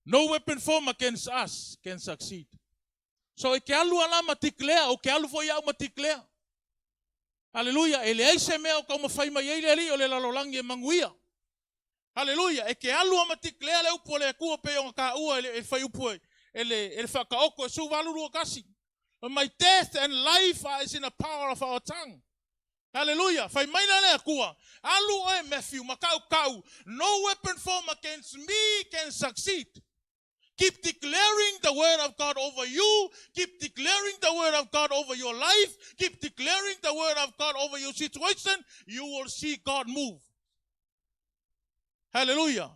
No weapon formed against us can succeed. So e ke alu ala ma declare, o ke alu foi au ma declare. Hallelujah. E leai se mea o taumafai mai ai le Alii o le lalolagi e manuia. Hallelujah. E ke alu ma declare le upu o le Atua pei ona taua e le e fuaiupu e le e le faataoto e 1821. My death and life are is in the power of our tongue. Hallelujah. Fai mai la le Atua, alu oe Matthew ma tautau, no weapon formed against me can succeed. Keep declaring the word of God over you. Keep declaring the word of God over your life. Keep declaring the word of God over your situation. You will see God move. Hallelujah.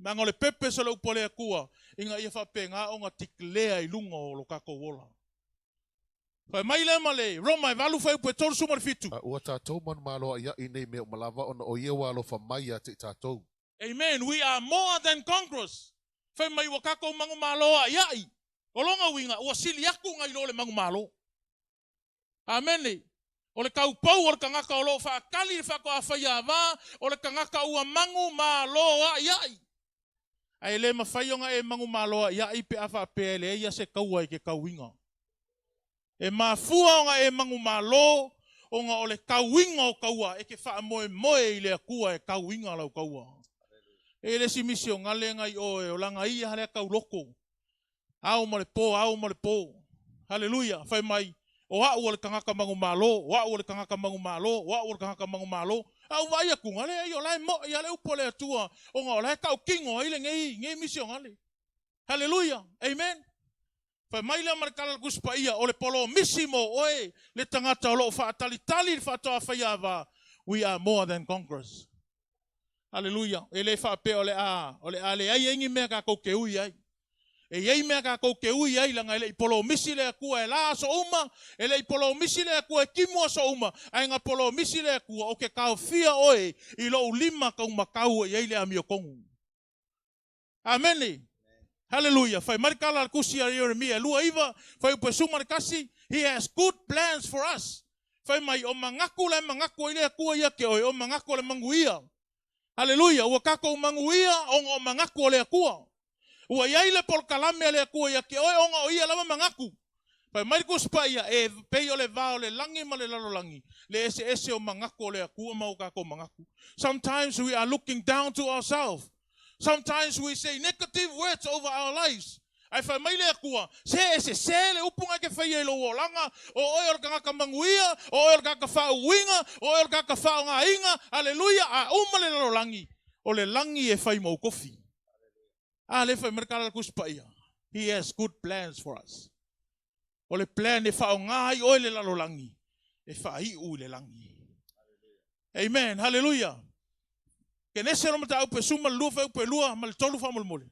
Leaga o le purpose o le upu a le Atua, ina ia faapena ona declare i luga o lo tatou ola. Fai mai lea ma le Roma e 8 fuaiupu e 37. A ua tatou manumaloa'ia'i i nei mea uma lava ona o ia ua alofa mai ia te i tatou. Amen. We are more than conquerors. Fai mai ua tatou manumaloa'ia'i. O lona uiga, ua sili atu nai lo le manumalo. Amene. O le taupou o le tagata o lo o faatali i le faatoa faiava, o le tagata ua manumaloa'ia'i. Ae le mafai ona e manumaloa'ia'i pe a faapea e leai lava se taua i ke tauiga. E mafua ona e manumalo ona o le tauiga o taua e te faamoemoe i le Atua e tauiga lau taua. E le isi misionale nai oe o lana ia lea tauloko. Ao ma le po, ao ma le po. Haleluia. Fai mai, o au o le tagata manumalo, o au o le tagata manumalo, o au o le tagata manumalo. A ou vaai atu, leai o la e mo'i lava le upu a le Atua ona o la e tautino ai lenei misionale. Haleluia. Amen. Fai mai lea ma le tala a le Tusi Paia, o le polomisi mo oe le tagata o lo o faatalitali i le faatoa faiava, we are more than conquerors. Aleluia. E le faapea o le a, o le a leai ai ni mea tatou te ui ai. E i ai mea tatou te ui ai, leaga e le i polomisi le Atua e la aso uma, e le i polomisi le Atua e timu aso uma, ae na polomisi le Atua, ou te taofia oe i lou lima taumatau e i ai le amiotonu. Amene. Haleluia. Fai mai le tala a le tusi a Ieremia e 29, fuaiupu e 11, He has good plans for us. Fai mai, o manatu la e manatu ai le Atua ia te oe, o manatu o le manuia. Haleluia. Ua tatou manuia ona o manatu o le Atua. Ua i ai le polokalame a le Atua ia te oe ona o ia lava manatu. Fai mai le Tusi Paia, e pei o le va o le lagi ma le lalolagi, le eseese o manatu o le Atua ma o tatou manatu. Sometimes we are looking down to ourselves. Sometimes we say negative words over our lives. Ae fai mai le Atua, se e sese le upu na e te faia i lou olaga, o oe o le tagata manuia, o oe o le tagata faauuina, o oe o le tagata faaaogaina, aleluia, a uma le lalolagi, o le lagi e fai ma ou tofi. A lea fai mai le tala a le Tusi Paia, He has good plans for us. O le plan e faaaoga ai oe le lalolagi, e faaiu i le lagi. Amen. Hallelujah. Kenese o le mataupu e 12 fuaiupu e 2 ma le 3 faamolemole.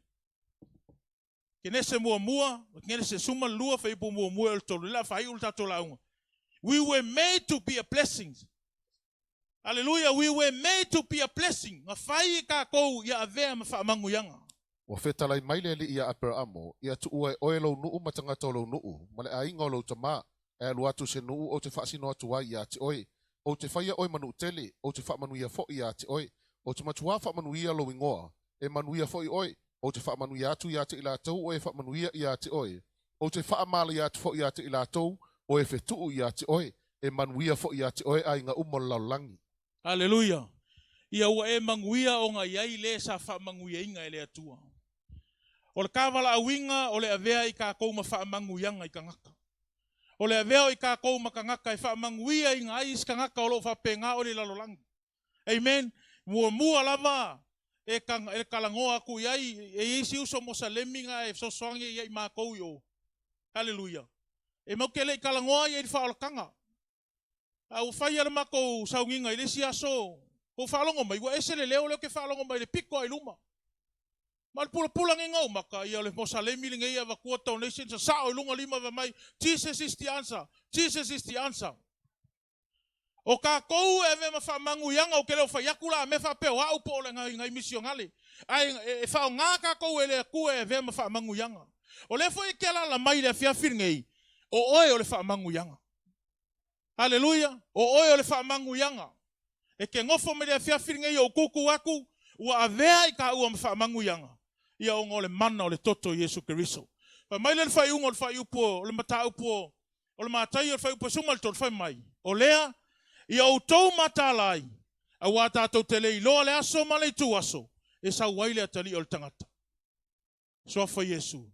Kenese muamua, Kenese 12 fuaiupu muamua e o le 3. Le a faaiu le tatou lauga. We were made to be a blessing. Hallelujah. We were made to be a blessing. Na fai i tatou ia avea ma faamanuiaga. Ua fetalai mai le Alii iā Aperaamo, Ia tuua e oe lou nuu ma tagata o lou nuu, ma le aiga o lou tama, e alu atu i se nuu ou te faasino atu ai iā te oe. Ou te faia oe ma nuu tele, ou te faamanuia foʻi iā te oe. Ou te matuā faamanuia lou igoa, e manuia foʻi oe. Ou te faamanuia atu iā te i latou o e faamanuia iā te oe. Ou te faamalaia atu foʻi iā te i latou o e fetuu iā te oe, e manuia foʻi iā te oe aiga uma o le lalolagi. Aleluia! Ia ua e manuia ona i ai le sa faamanuiaina e le Atua. O le kavalaauina o le avea i tatou ma faamanuiaga i tagata. O le avea o i tatou ma tagata e faamanuiaina ai isi tagata o lo o faapena oe le lalolagi. Amen. Muamua lava e e talanoa atu i ai, e i ai si uso Mosalemi na e fesoasoani ai ia i matou i o. Haleluia. E matou te le i talanoa ai i le faaolataga. A ua fai le matou sauniga i le isi aso, ua faalogo mai, ua ese le leo lea ou te faalogo mai i le pito lava i luma. Ma le pulapulagiga o maka, ia o le Mosalemi lenei e avatua donation, sasao i luga lima fai mai, Jesus is the answer, Jesus is the answer. O tatou e avea ma faamanuiaga, ou te le o fai atu la a mea faapea o au po o le nai misionale, ae e faaaoga tatou e le Atua e avea ma faamanuiaga. O lea foi e te alaala mai i le afiafi lenei, o oe o le faamanuiaga. Haleluia! O oe o le faamanuiaga. E te nofo mai le afiafi lenei o ou tutu atu, ua avea i taua ma faamanuiaga, ia ona o le mana o le toto o Iesu Keriso. Fai mai lea le faaiuga o le faaiupu o le mataupu o o le Mataio o le fuaiupu e 13, fai mai, O lea, ia outou mataala ai, auā tatou te le iloa le aso ma le ituaso e sau ai le atalii o le tagata. Suafa Iesu.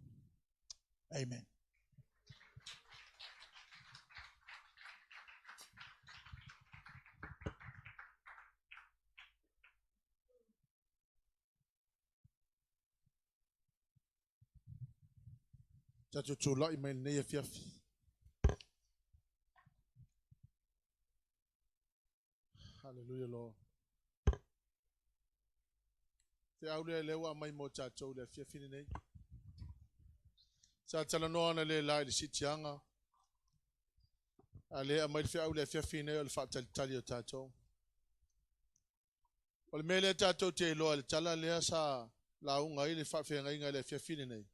Amen. Tatou tulai mai lenei afiafi. Hallelujah, Lord. Te au lea lea ua aumai mo tatou i le afiafi lenei. Sa talanoa ana le la i le sitiaga. A lea aumai le feau i le afiafi lenei o le faatalitali o tatou. O le mea lea tatou te iloa i le tala lea sa lauga ai le faafeagaiga i le afiafi lenei,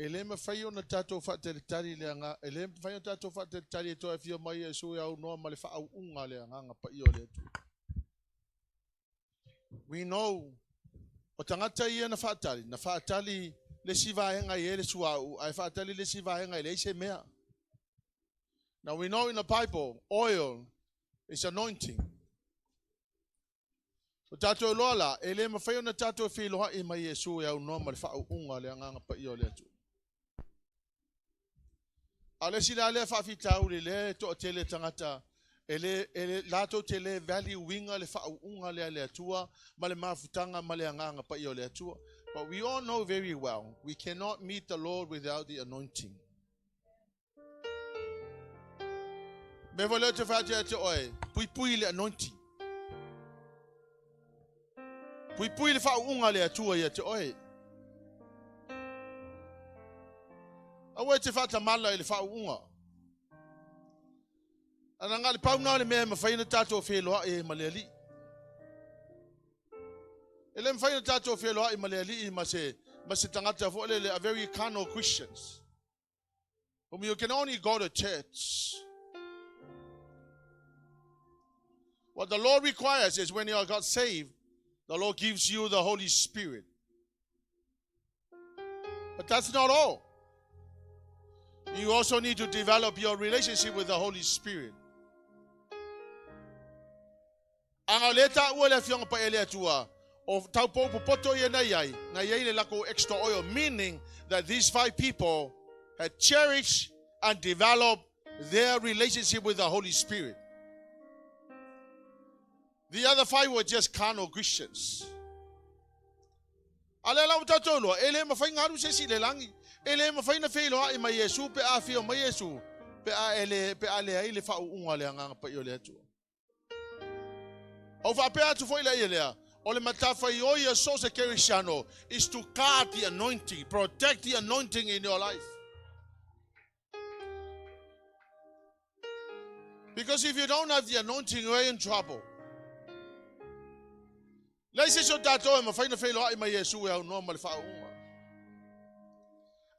e le mafai ona tatou faatalitali i le aga, e le mafai ona tatou faatalitali e toe afio mai Iesu e aunoa ma le faauuga a le Agaga Paia o le Atua. We know, o tagata ia na faatali, na faatali le isi vaega e i ai le suauu, ae faatali le isi vaega e leai se mea. Now we know in the Bible, oil is anointing. O tatou iloa la, e le mafai ona tatou feiloai ma Iesu e aunoa ma le faauuga a le Agaga Paia o le Atua. A o le isi la lea faafitauli lea e toatele tagata e le, e le, latou te le value ina le faauuga lea a le Atua ma le mafutaga ma le Agaga Paia o le Atua. But we all know very well we cannot meet the Lord without the anointing. Me fo leo te whatea te oe, pui pui le anointing. Pui pui le whaunga le atua ia te oe. Aua e te faatamala i le faauuga. Ana na o le pau lena o le mea e mafai ona tatou feloai ai ma le Alii. E le mafai ona tatou feloai ma le Alii ma se, ma se tagata foi lele, a very carnal Christians. Whom you can only go to church. What the Lord requires is when you are got saved, the Lord gives you the Holy Spirit. But that's not all. You also need to develop your relationship with the Holy Spirit. Aga o le taua le afioga paia le Atua, o taupou popoto ia na iai, na iai le lakou extra oil, meaning that these five people had cherished and developed their relationship with the Holy Spirit. The other five were just carnal Christians. A lea la ua tatou iloa, e le mafai ona alu se isi i le lagi. E le mafai ona feiloai ma Iesu pe a afio mai Iesu, pe a, e le, pe a leai le faauuga a le Agaga Paia o le Atua. Ou faapea atu foi lea lea, o le matafaioi a so o se kerisiano is to guard the anointing, protect the anointing in your life. Because if you don't have the anointing, you're in trouble. Leai se isi o tatou e mafai ona feiloai ma Iesu e aunoa ma le faauuga.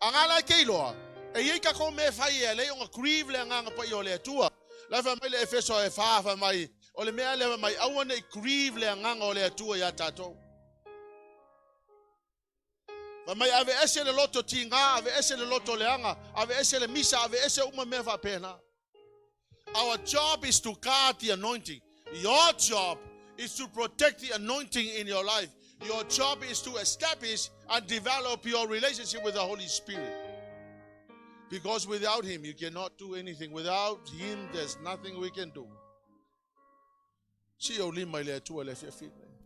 A ngā la e ke iloa, e iai takou mea e fai e alai ona grieve le Agaga Paia o le Atua. La fai mai le Efeso e fa, fai mai, o le mea lea fai mai, aua nei grieve le Agaga o le Atua iā tatou. Fai mai, aveese le loto tigā, aveese le loto leaga, aveese le misa, aveese uma mea faapena. Our job is to guard the anointing. Your job is to protect the anointing in your life. Your job is to establish and develop your relationship with the Holy Spirit. Because without Him, you cannot do anything. Without Him, there's nothing we can do. Sii ou lima i le Atua i le afiafi lenei.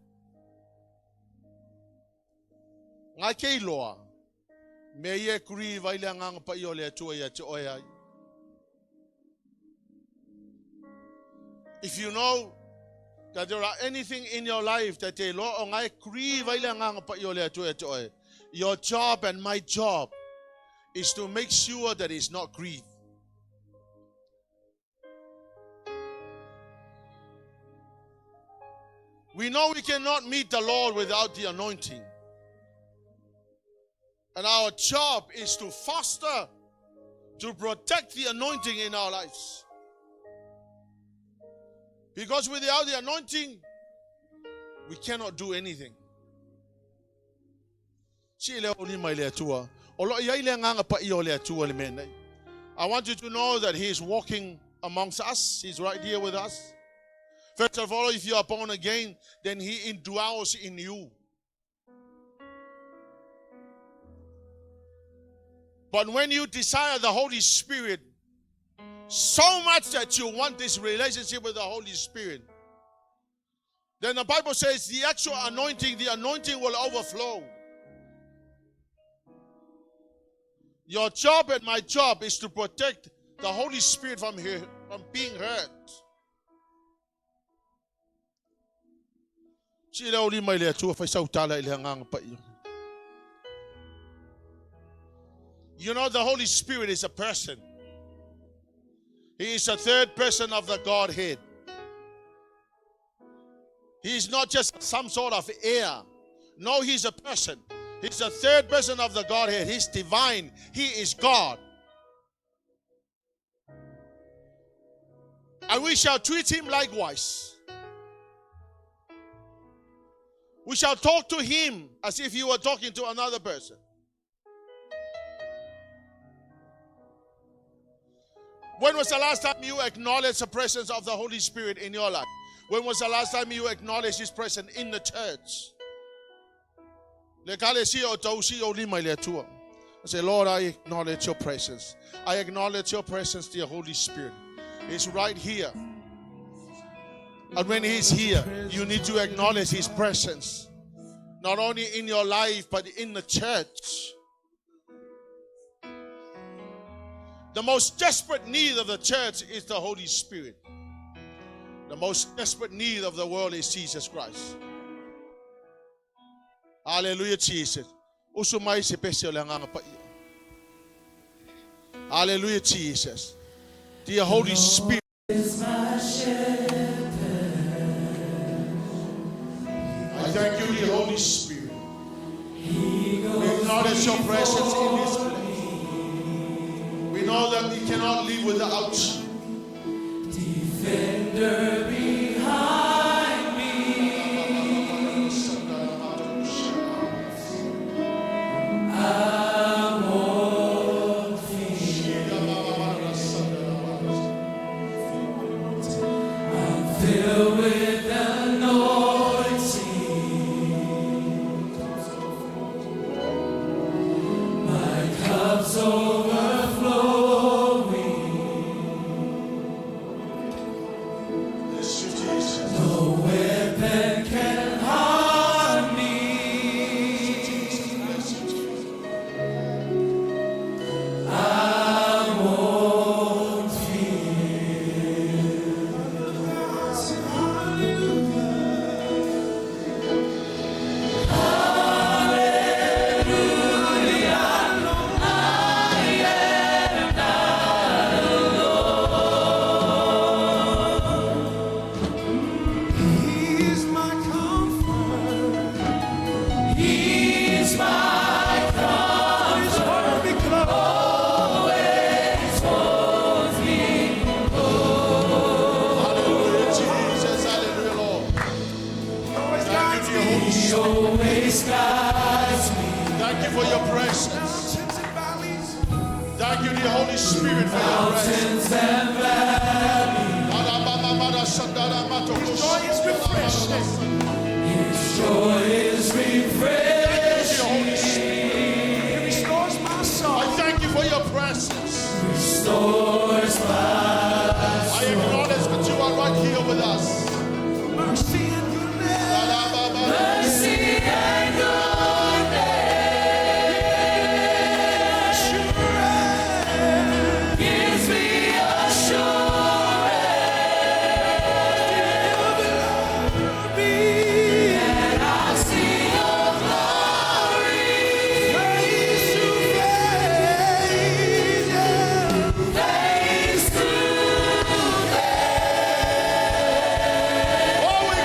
Ngai ke iloa, mea ia e grieve ai le Agaga Paia o le Atua ia te oe ai. If you know that there are anything in your life that te iloa o ngai grieve ai le Agaga Paia o le Atua ia te oe, your job and my job is to make sure that it's not grieved. We know we cannot meet the Lord without the anointing. And our job is to foster, to protect the anointing in our lives. Because without the anointing, we cannot do anything. Sii le lima i le Atua. O lo o i ai le Agaga Paia o le Atua i le mea nei. I want you to know that He is walking amongst us. He's right here with us. First of all, if you are born again, then He indwells in you. But when you desire the Holy Spirit so much that you want this relationship with the Holy Spirit, then the Bible says the actual anointing, the anointing will overflow. Your job and my job is to protect the Holy Spirit from, here, from being hurt. Sii le lima i le Atua fai sau tala i le Agaga Paia. You know the Holy Spirit is a person. He is the third person of the Godhead. He is not just some sort of air. No, he's a person. He's the third person of the Godhead. He's divine. He is God. And we shall treat him likewise. We shall talk to him as if you were talking to another person. When was the last time you acknowledged the presence of the Holy Spirit in your life? When was the last time you acknowledged His presence in the church? Le kalesia o tou sii ou lima i le Atua. I say, Lord, I acknowledge your presence. I acknowledge your presence, dear Holy Spirit. It's right here. And when He's here, you need to acknowledge His presence. Not only in your life, but in the church. The most desperate need of the church is the Holy Spirit. The most desperate need of the world is Jesus Christ. Hallelujah, Jesus. Usu mai se pese o le Agaga Paia. Hallelujah, Jesus. Dear Holy Spirit. I thank you, dear Holy Spirit. We acknowledge your presence in this place. We know that we cannot live without you. Defender behind me. I won't fear. I'm filled with anointing. My cup's overflowing. Bless you, Jesus. No weapon can harm me. Jesus, bless you, Jesus. I won't fear. Hallelujah. I am not alone. He's my comfort. He's my He's comfort. holding me close. Always holds me close. Hallelujah, Jesus. Hallelujah, Lord. Always Thank guides you, dear me. Holy He Spirit. always guides me. Thank you for your presence. Mountains and valleys. Thank you, dear Holy Spirit, for your presence. Mountains and valleys. His joy is refreshing. His joy is refreshing. He restores my I soul. thank you for your presence. Restores my I acknowledge that you are right here with us. Mercy and goodness. Mercy and goodness Assurance. gives me assurance Me. that I'll see your glory Face to face. Yeah. face to Oh, we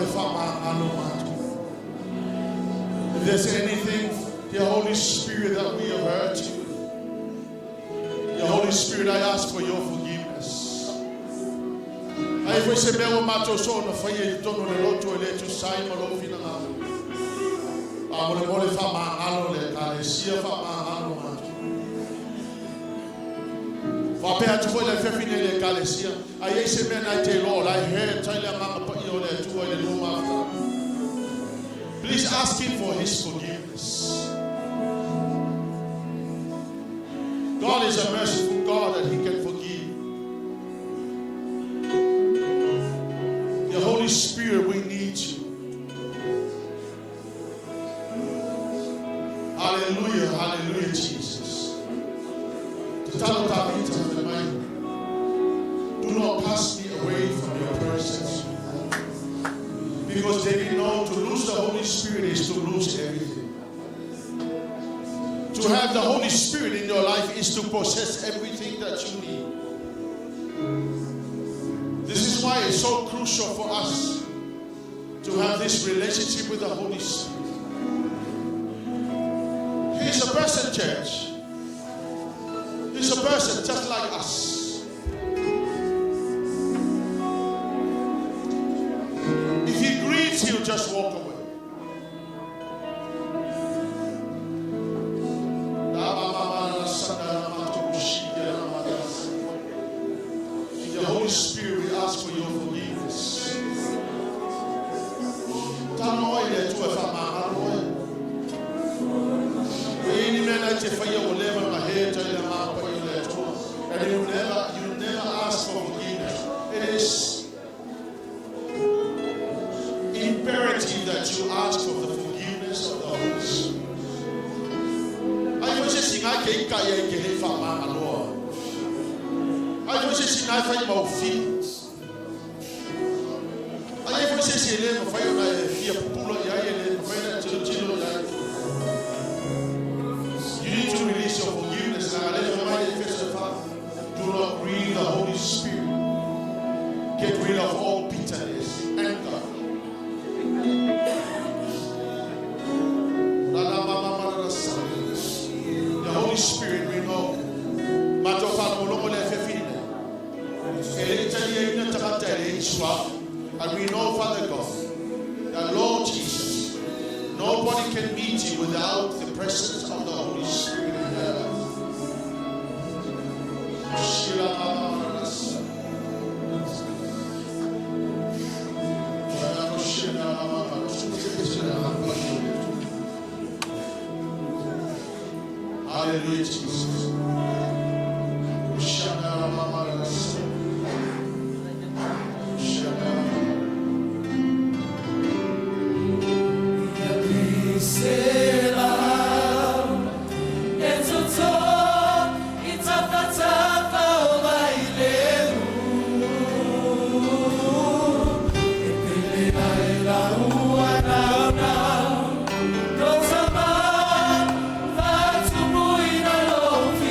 Faamolemole faamagalo matou. If there's anything, dear Holy Spirit, that we have hurt you, dear Holy Spirit, I ask for your forgiveness. Ai foi se mea ua matou soona faia i totonu o le lotu e le tusa ai ma lou finagalo. Faamolemole faamagalo le Ekalesia, faamagalo matou. Faapea atu foi le afiafi nei i le Ekalesia, a i ai se mea na e te iloa o la e hurt ai le Agaga Paia o le Atua i le lua mafutaga, please ask Him for His forgiveness. God is a merciful God and He can forgive. The Holy Spirit, we need you. Hallelujah, hallelujah, Jesus. Tatalo Tavita fai mai, Do not cast me away from your presence. Because they didn't know to lose the Holy Spirit is to lose everything. To have the Holy Spirit in your life is to possess everything that you need. This is why it's so crucial for us to have this relationship with the Holy Spirit. He's a person, church. He's a person just like us. If he grieves, he'll just walk away. The Holy Spirit, we ask for your forgiveness. Tano oi le Atua e faamagalo oe. Ua i ai ni mea na e te faia ua leva ona hurt ai le Agaga Paia o le Atua. And you never ask for forgiveness. It is imperative that you ask for the forgiveness of the Holy Spirit. Ai foi se isi na e te ika ia i te le i faamagaloa. Ai foi se isi na e fai mau fili. Ai foi se isi e le mafai ona e fia pupula i ai e le mafai ona e tilotilo i ai. You need to release your forgiveness. Leaga lea fai mai le Efeso 4. Do not grieve the Holy Spirit. Get rid of all bitterness, anger. La la ma ma ma la la sa. The Holy Spirit, we know. Matou faalogologo le afiafi lenei. E le i taliaina tagata e le Iesu. And we know, Father God, that Lord Jesus, nobody can meet you without the presence of the Holy Spirit in their life. Shila ma ma ma la la sa. Shila ma ma ma la sa. Hallelujah, Jesus. Shana ma ma la sa. Shana ma ma. E toto i tafatafa o Vaileu. E pele ai lau naunau, no tama faatupuina lou.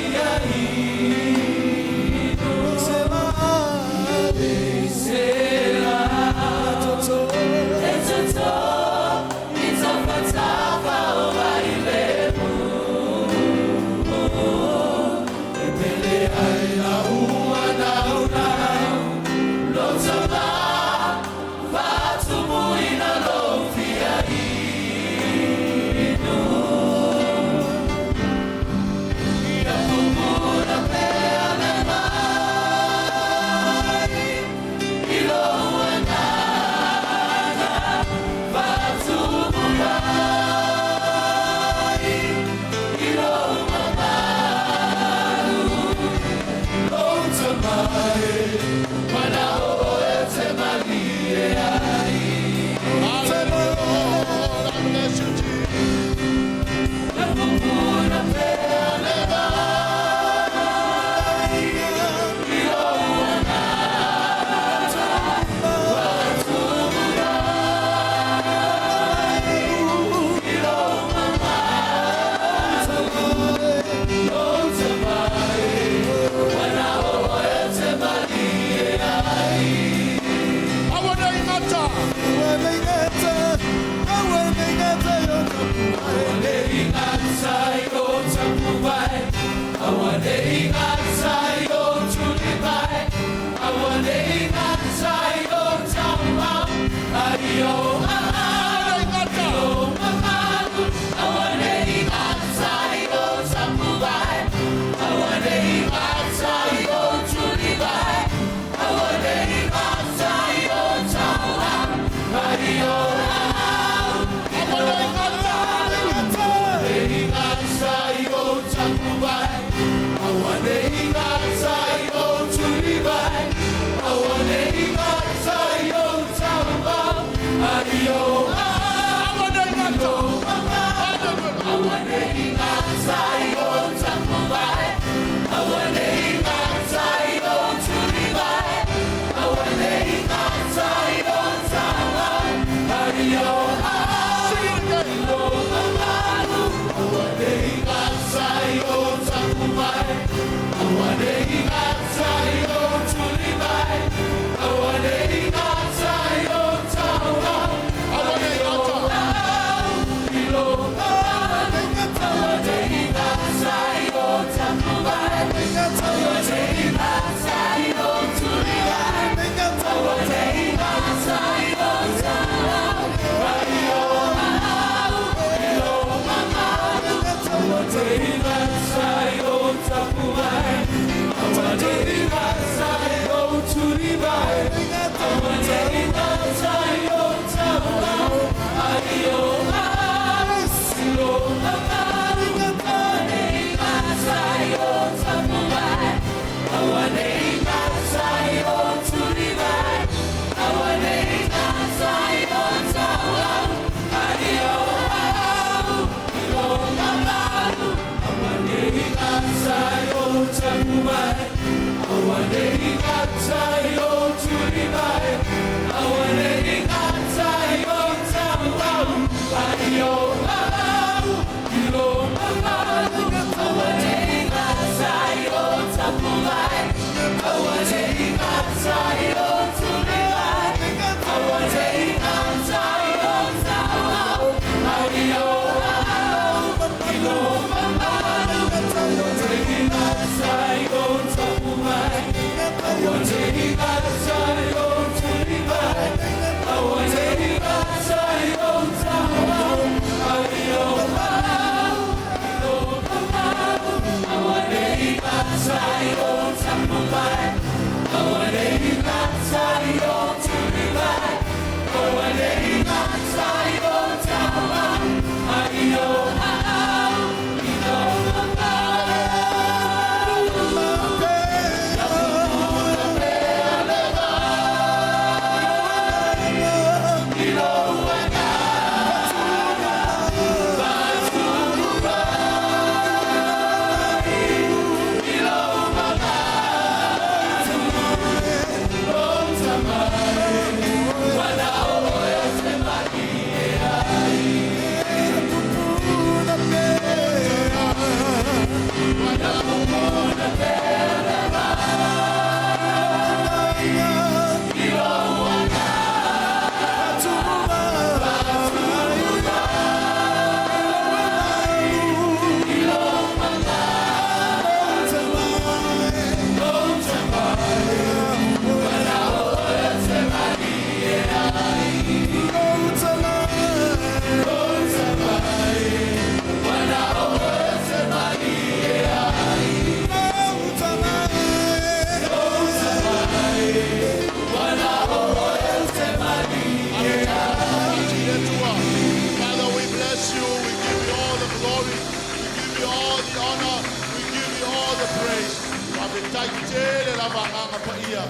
Aua ne i gata. Father, we bless you. We give you all the glory. We give you all the honor. We give you all the praise. Faafetai tele lava Agaga Paia.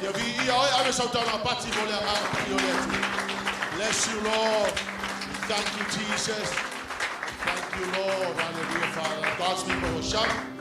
Ia viia oe ave sau taulaga pati mo le Agaga Paia o le Atua. Bless you, Lord. Thank you, Jesus. Thank you, Lord. Hallelujah, Father. God's people will shout.